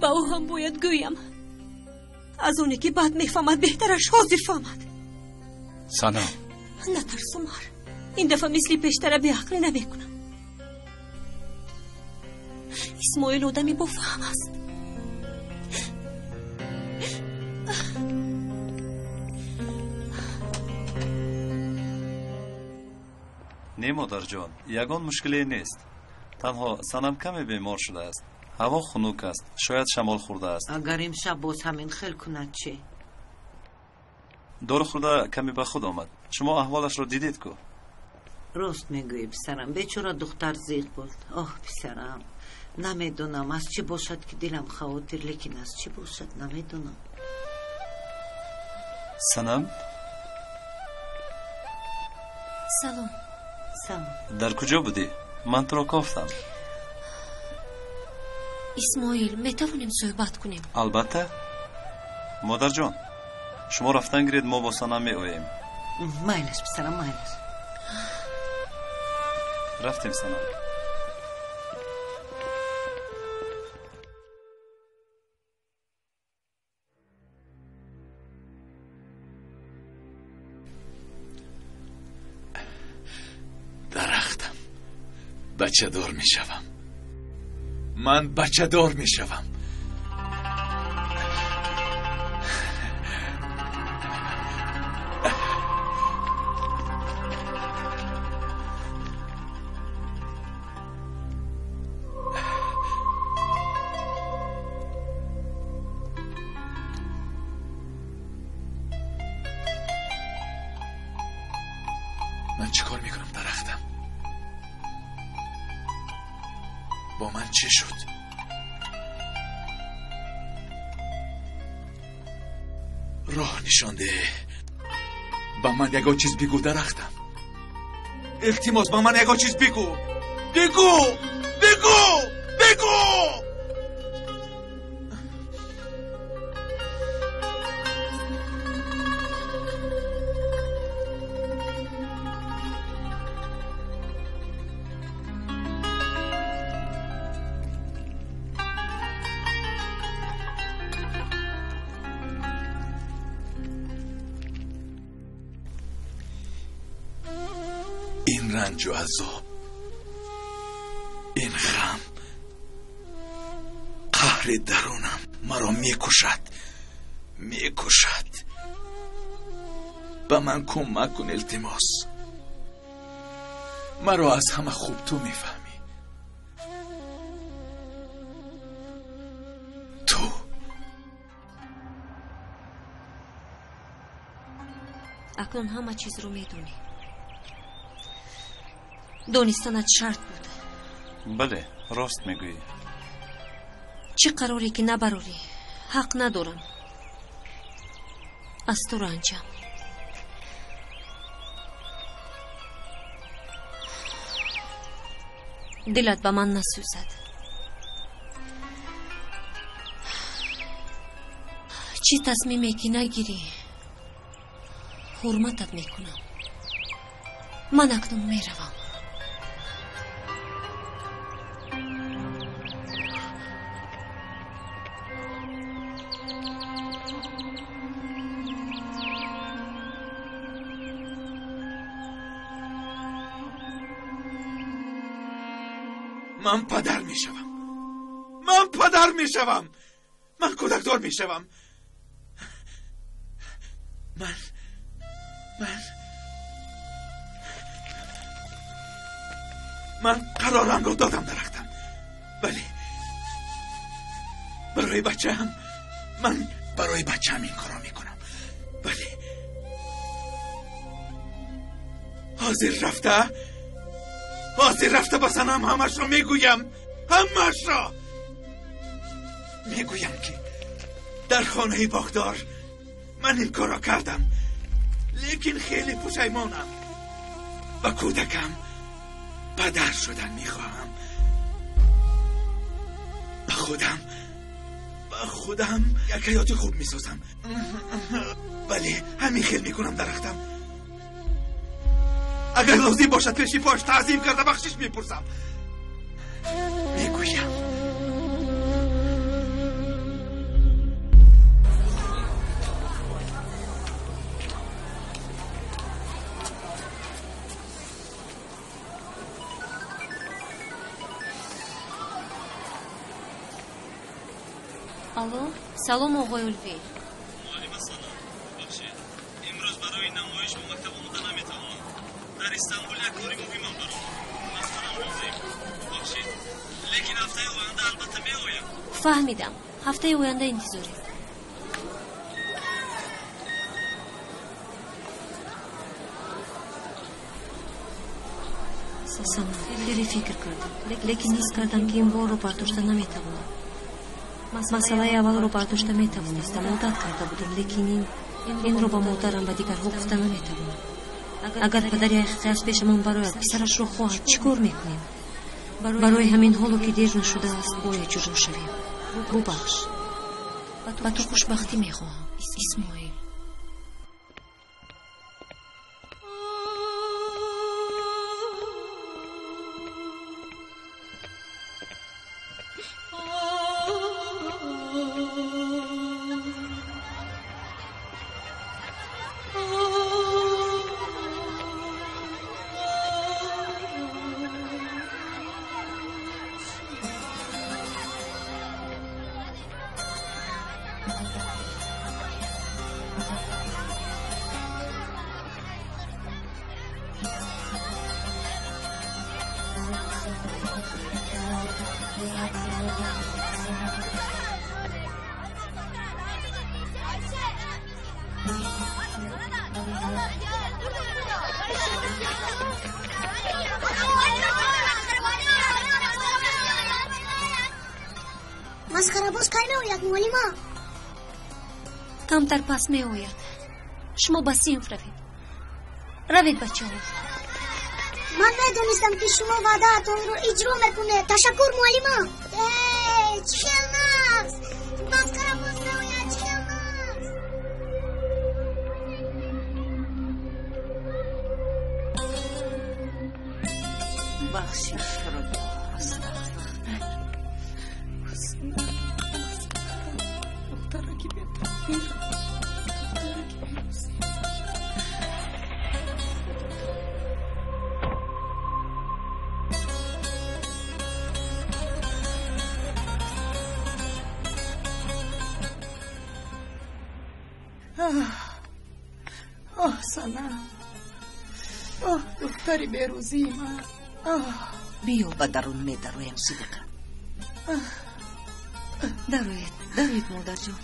Ба ӯ ҳам бояд гӯям. Аз оне ки баъд мефаҳмад, беҳтараш ҳозир фаҳмад. Санам. Натарс, Умар. Ин дафъа мисли пештара беақлӣ намекунам. Исмоил одами бофаҳм аст. Не, модарҷон, ягон мушкиле нест. Танҳо Санам каме бемор шудааст. Ҳаво хунук аст, шояд шамол хӯрдааст. Агар имшаб боз ҳамин хел кунад чӣ? Дору хӯрда каме ба худ омад. Шумо аҳволашро дидед ку? Рост мегӯӣ, писарам. Бечора духтар зиқ буд. Оҳ, писарам, намедонам аз чӣ бошад ки дилам хавотир, лекин аз чӣ бошад намедонам. Санам? Салом. Салом. Дар куҷо будӣ? Ман туро кофтам. Исмоил, метавонем суҳбат кунем? Албатта. Модарҷон, шумо рафтан гиред, мо бо Санам меоем. Майлаш, писарам, майлаш. Рафтем, Санам. Дарахтам. Бачадор мешавам. Ман бачадор мешавам. Ман чӣ кор мекунам дарахтам? Бо ман чӣ шуд? Роҳ нишон деҳ. Ба ман ягон чиз бигӯ дарахтам. Илтимос, ба ман ягон чиз бигӯ. Бигӯ! Бигӯ! Бигӯ! Ин ранҷу азоб, ин ғам, қаҳри дарунам маро мекушад, мекушад. Ба ман кӯмак кун илтимос. Маро аз ҳама хуб ту мефаҳмӣ. Ту. Акнун ҳама чизро медонӣ. Донистанат шарт буд. Бале, рост мегӯӣ. Чӣ қароре ки набарорӣ, ҳақ надорам аз ту ранҷам. Дилат ба ман насӯзад. Чӣ тасмиме ки нагирӣ, ҳурматат мекунам. Ман акнун меравам. Ман падар мешавам. Ман падар мешавам. Ман кӯдакдор мешавам. Ман қарорамро додам дарахтам. Бале, барои бачаам, ман барои бачаам ин корро мекунам. Бале, ҳозир рафта ба санам ҳамашро мегӯям. Ҳамашро мегӯям ки дар хонаи боғдор ман ин корро кардам, лекин хеле пушаймонам. Ба кӯдакам падар шудан мехоҳам. Ба худам як ҳаёти хуб месозам. Бале, ҳамин хел мекунам дарахтам. Агар лозим бошад пеши пош таъзим карда бахшиш мепурсам. Мегӯям. Алло, салом оғои Улвӣ. Муаллима Санам, бахшед, имрӯз барои намоиш ба мактаб омода наметавонам. Дар Истанбул як кори муҳимам баромад. Рафтанам лозим. Бахшед, лекин ҳафтаи оянда албатта меоям. Фаҳмидам. Ҳафтаи оянда интизорем. Санам, хеле фикр кардам, лекин ҳис кардам ки ин борро бардошта наметавонам. Масъалаи аввалро бардошта метавонистам, одат карда будам, лекин инро ба модарам ва дигарҳо гуфта наметавонам. Агар падари ҳақиқӣ аз пешамон барояд, писарашро хоҳад, чӣ кор мекунем? Барои ҳамин ҳоло ки дер нашудааст, бояд ҷудо шавем. Бубахш, ба ту хушбахтӣ мехоҳам, Исмоил. Ayşe! Масхарабоз кай меояд, муаллима? Камтар пас меояд. Шумо ба синф равед. Равед, бачаҳо. Ман медонистам, ки шумо ваъдаатонро иҷро мекунед. Ташаккур, муаллима. Чӣ хел нағз! Масхарабоз меояд, чӣ хел нағз! Бахшиш, Худо. Духтараки бетақдир, духтараки берӯзӣ. Оҳ, Санам, оҳ, духтари берӯзии ман. Биё, ба дарун медароем, Сидиқа. Дароед, дароед, модарҷон.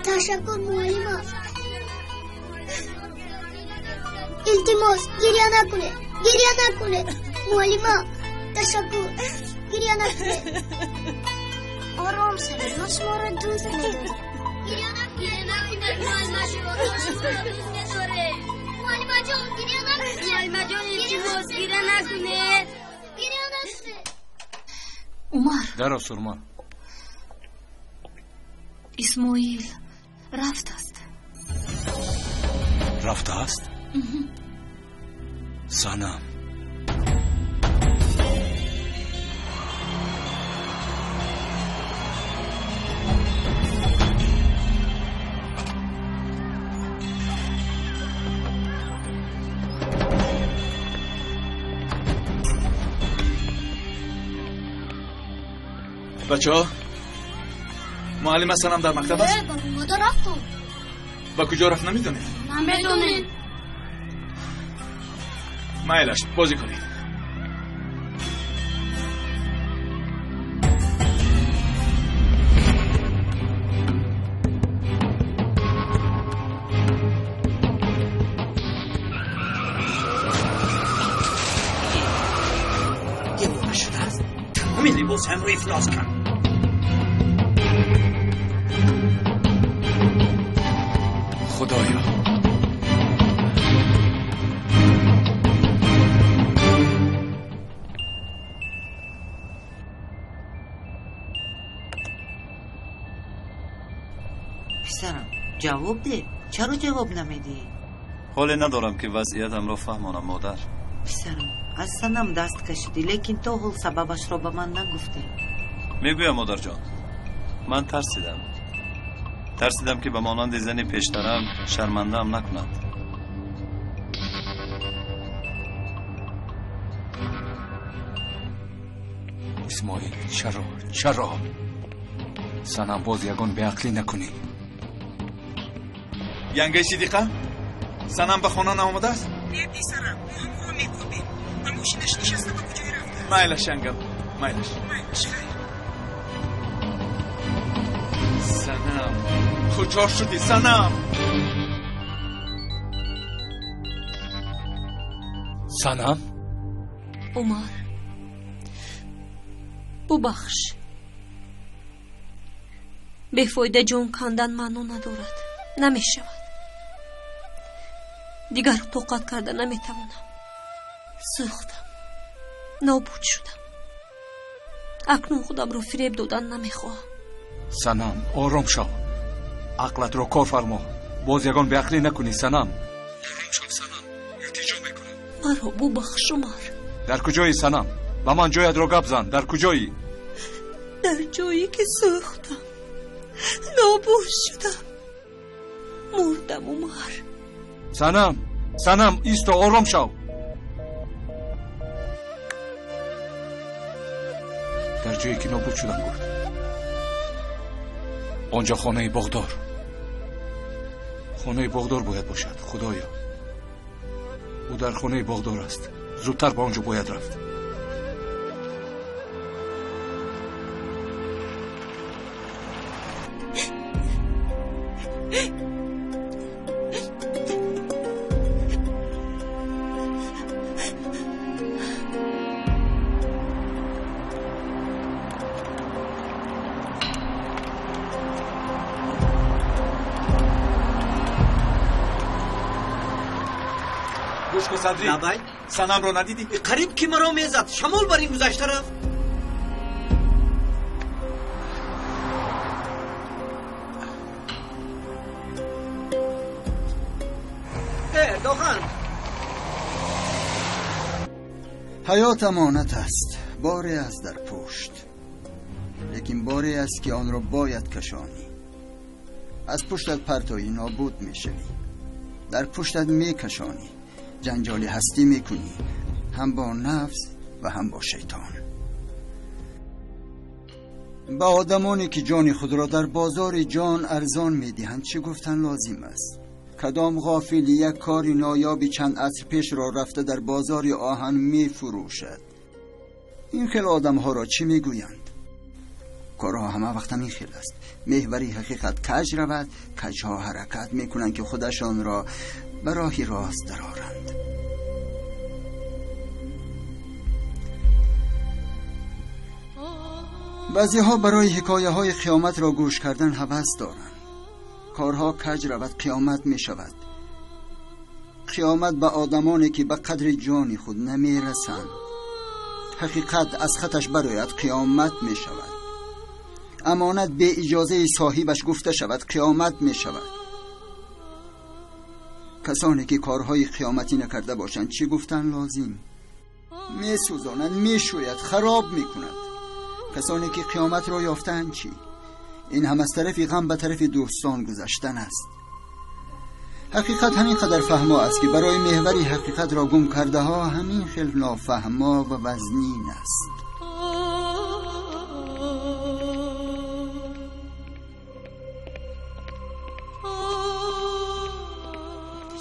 Ташаккур, муаллима. Илтимос, гирья накунед, гирья накунед. Муаллима, ташаккур, гирья накунед. Ором шавед, мо шуморо дӯст медорем. Гирья накунед, муаллима, шуморо дӯст медорем. Муаллимаҷон, гирья накунед. Муаллимаҷон, илтимос, гирья накунед. Гирья накунед. Умар. Даро, Сурма. Исмоил рафтааст. Рафтааст? Санам. Бачаҳо, муаллима Санам дар мактаб аст? Баромада рафтам. Ба куҷо рафт намедонед? Намедонем. Майлаш, бозӣ кунед. Девона шудааст, тамоми либосҳоямро ифлос кард. Худоё, писарам, ҷавоб деҳ. Чаро ҷавоб намедиҳӣ? Ҳоле надорам, ки вазъиятамро фаҳмонам, модар. Писарам, аз Санам даст кашидӣ, лекин то ҳол сабабашро ба ман нагуфтӣ. Мегӯям, модарҷон, ман тарсидам. Тарсидам, ки ба монанди зани пештарам шармандаам накунад. Исмоил, чаро, чаро? Санам, боз ягон беақлӣ накунӣ. Янгаи Сидиқа, Санам ба хона наомадааст? Не, писарам, мо ҳам ӯро мекобем. Ба мошинаш нишаста ба куҷое рафтааст? Майлаш, янгам, Майлаш. Санам, куҷо шудӣ, Санам? Санам? Умар, бубахш. Бефоида ҷон кандан маъно надорад. Намешавад. Дигар тоқат карда наметавонам. Сӯхтам, нобуд шудам. Акнун худамро фиреб додан намехоҳам. Санам, ором шав. Ақлатро кор фармо. Боз ягон беақлӣ накунӣ, Санам. Ором шав, Санам. Илтиҷо мекунам. Маро бубахш, Умар. Дар куҷоӣ, Санам? Ба ман ҷоятро гап зан. Дар куҷоӣ? Дар ҷое ки сӯхтам, нобуд шудам, мурдам, Умар. Санам, Санам, исто, ором шав. Дар ҷое ки нобуд шудам гуфт. Он ҷо хонаи боғдор. Хонаи боғдор бояд бошад, Худоё. Ӯ дар хонаи боғдор аст. Зудтар ба он ҷо бояд рафт. Садри, Санамро надидӣ? Қариб ки маро мезад. Шамол бар ин гузашта рафт. Доған. Ҳаёт амонат аст, боре аст дар пушт, лекин боре аст ки онро бояд кашонӣ. Аз пуштат партоӣ нобуд мешавӣ, дар пуштат мекашонӣ, ҷанҷоли ҳастӣ мекунӣ, ҳам бо нафс ва ҳам бо шайтон. Ба одамоне ки ҷони худро дар бозори ҷон арзон медиҳанд чӣ гуфтан лозим аст? Кадом ғофили як кори ноёби чанд аср пешро рафта дар бозори оҳан мефурӯшад? Ин хел одамҳоро чӣ мегӯянд? Корҳо ҳама вақт ҳамин хел аст. Меҳвари ҳақиқат каҷ равад, каҷҳо ҳаракат мекунанд ки худашонро ба роҳи рост дароранд. Баъзеҳо барои ҳикояҳои қиёматро гӯш кардан ҳавас доранд. Корҳо каҷ равад, қиёмат мешавад. Қиёмат ба одамоне ки ба қадри ҷони худ намерасанд. Ҳақиқат аз хаташ барояд, қиёмат мешавад. Амонат бе иҷозаи соҳибаш гуфта шавад, қиёмат мешавад. Касоне ки корҳои қиёматӣ накарда бошанд чӣ гуфтан лозим? Месӯзонад, мешӯяд, хароб мекунад. Касоне ки қиёматро ёфтаанд чӣ? Ин ҳам аз тарафи ғам ба тарафи дӯстон гузаштан аст. Ҳақиқат ҳамин қадар фаҳмо аст ки барои меҳвари ҳақиқатро гум кардаҳо ҳамин хел нофаҳмо ва вазнин аст.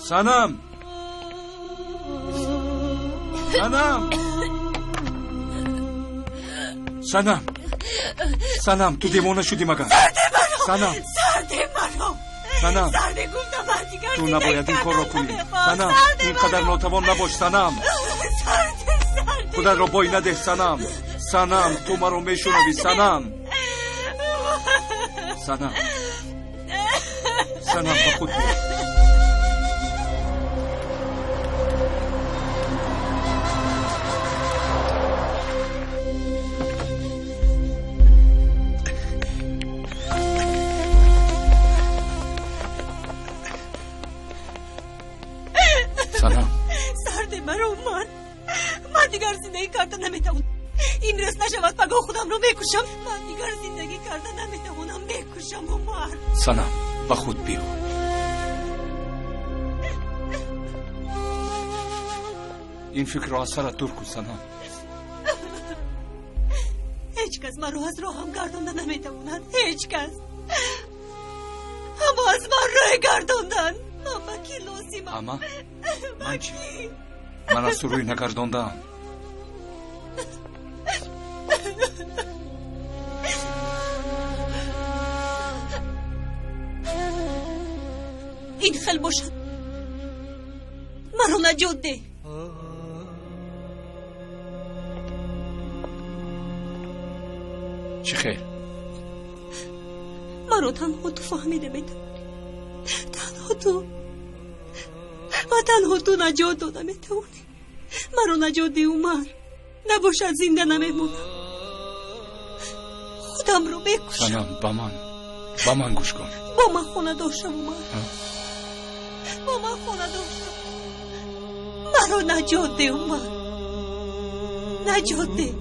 Санам! Санам! Санам! Санам, ту девона шудӣ магар? Санам! Сарде маро! Санам! Сарде гуфтам, ман дигар ту набояд ин корро кунӣ. Санам, ин қадар нотавон набош, Санам. Сарде, сарде. Худатро бой надеҳ, Санам. Санам, ту маро мешунавӣ, Санам. Санам. Санам, ба худ биё. Санам. Сарде маро, Умар. Ман дигар зиндагӣ карда наметавонам. Имрӯз нашавад, пагоҳ худамро мекушам. Ман дигар зиндагӣ карда наметавонам, мекушам, Умар. Санам, ба худ биё. Ин фикрро аз сарат дур кун, Санам. Ҳеҷ кас маро аз роҳам гардонда наметавонад. Ҳеҷ кас. Ҳама аз ман рӯй гардонданд. Ман ба кӣ лозимам? Ҳама? Ман чӣ? Ман аз ту рӯй нагардондаам. Ин хел бошад, маро наҷот деҳ. Чӣ хел? Маро танҳо ту фаҳмида метавонӣ, танҳо ту ва танҳо ту наҷот дода метавонӣ. Маро наҷот деҳ, Умар, набошад зинда намемонам, худамро мекушам. Санам, ба ман гӯш кун. Бо ман хонадор шав, Умар, бо ман хонадор шав. Маро наҷот деҳ, Умар, наҷот деҳ.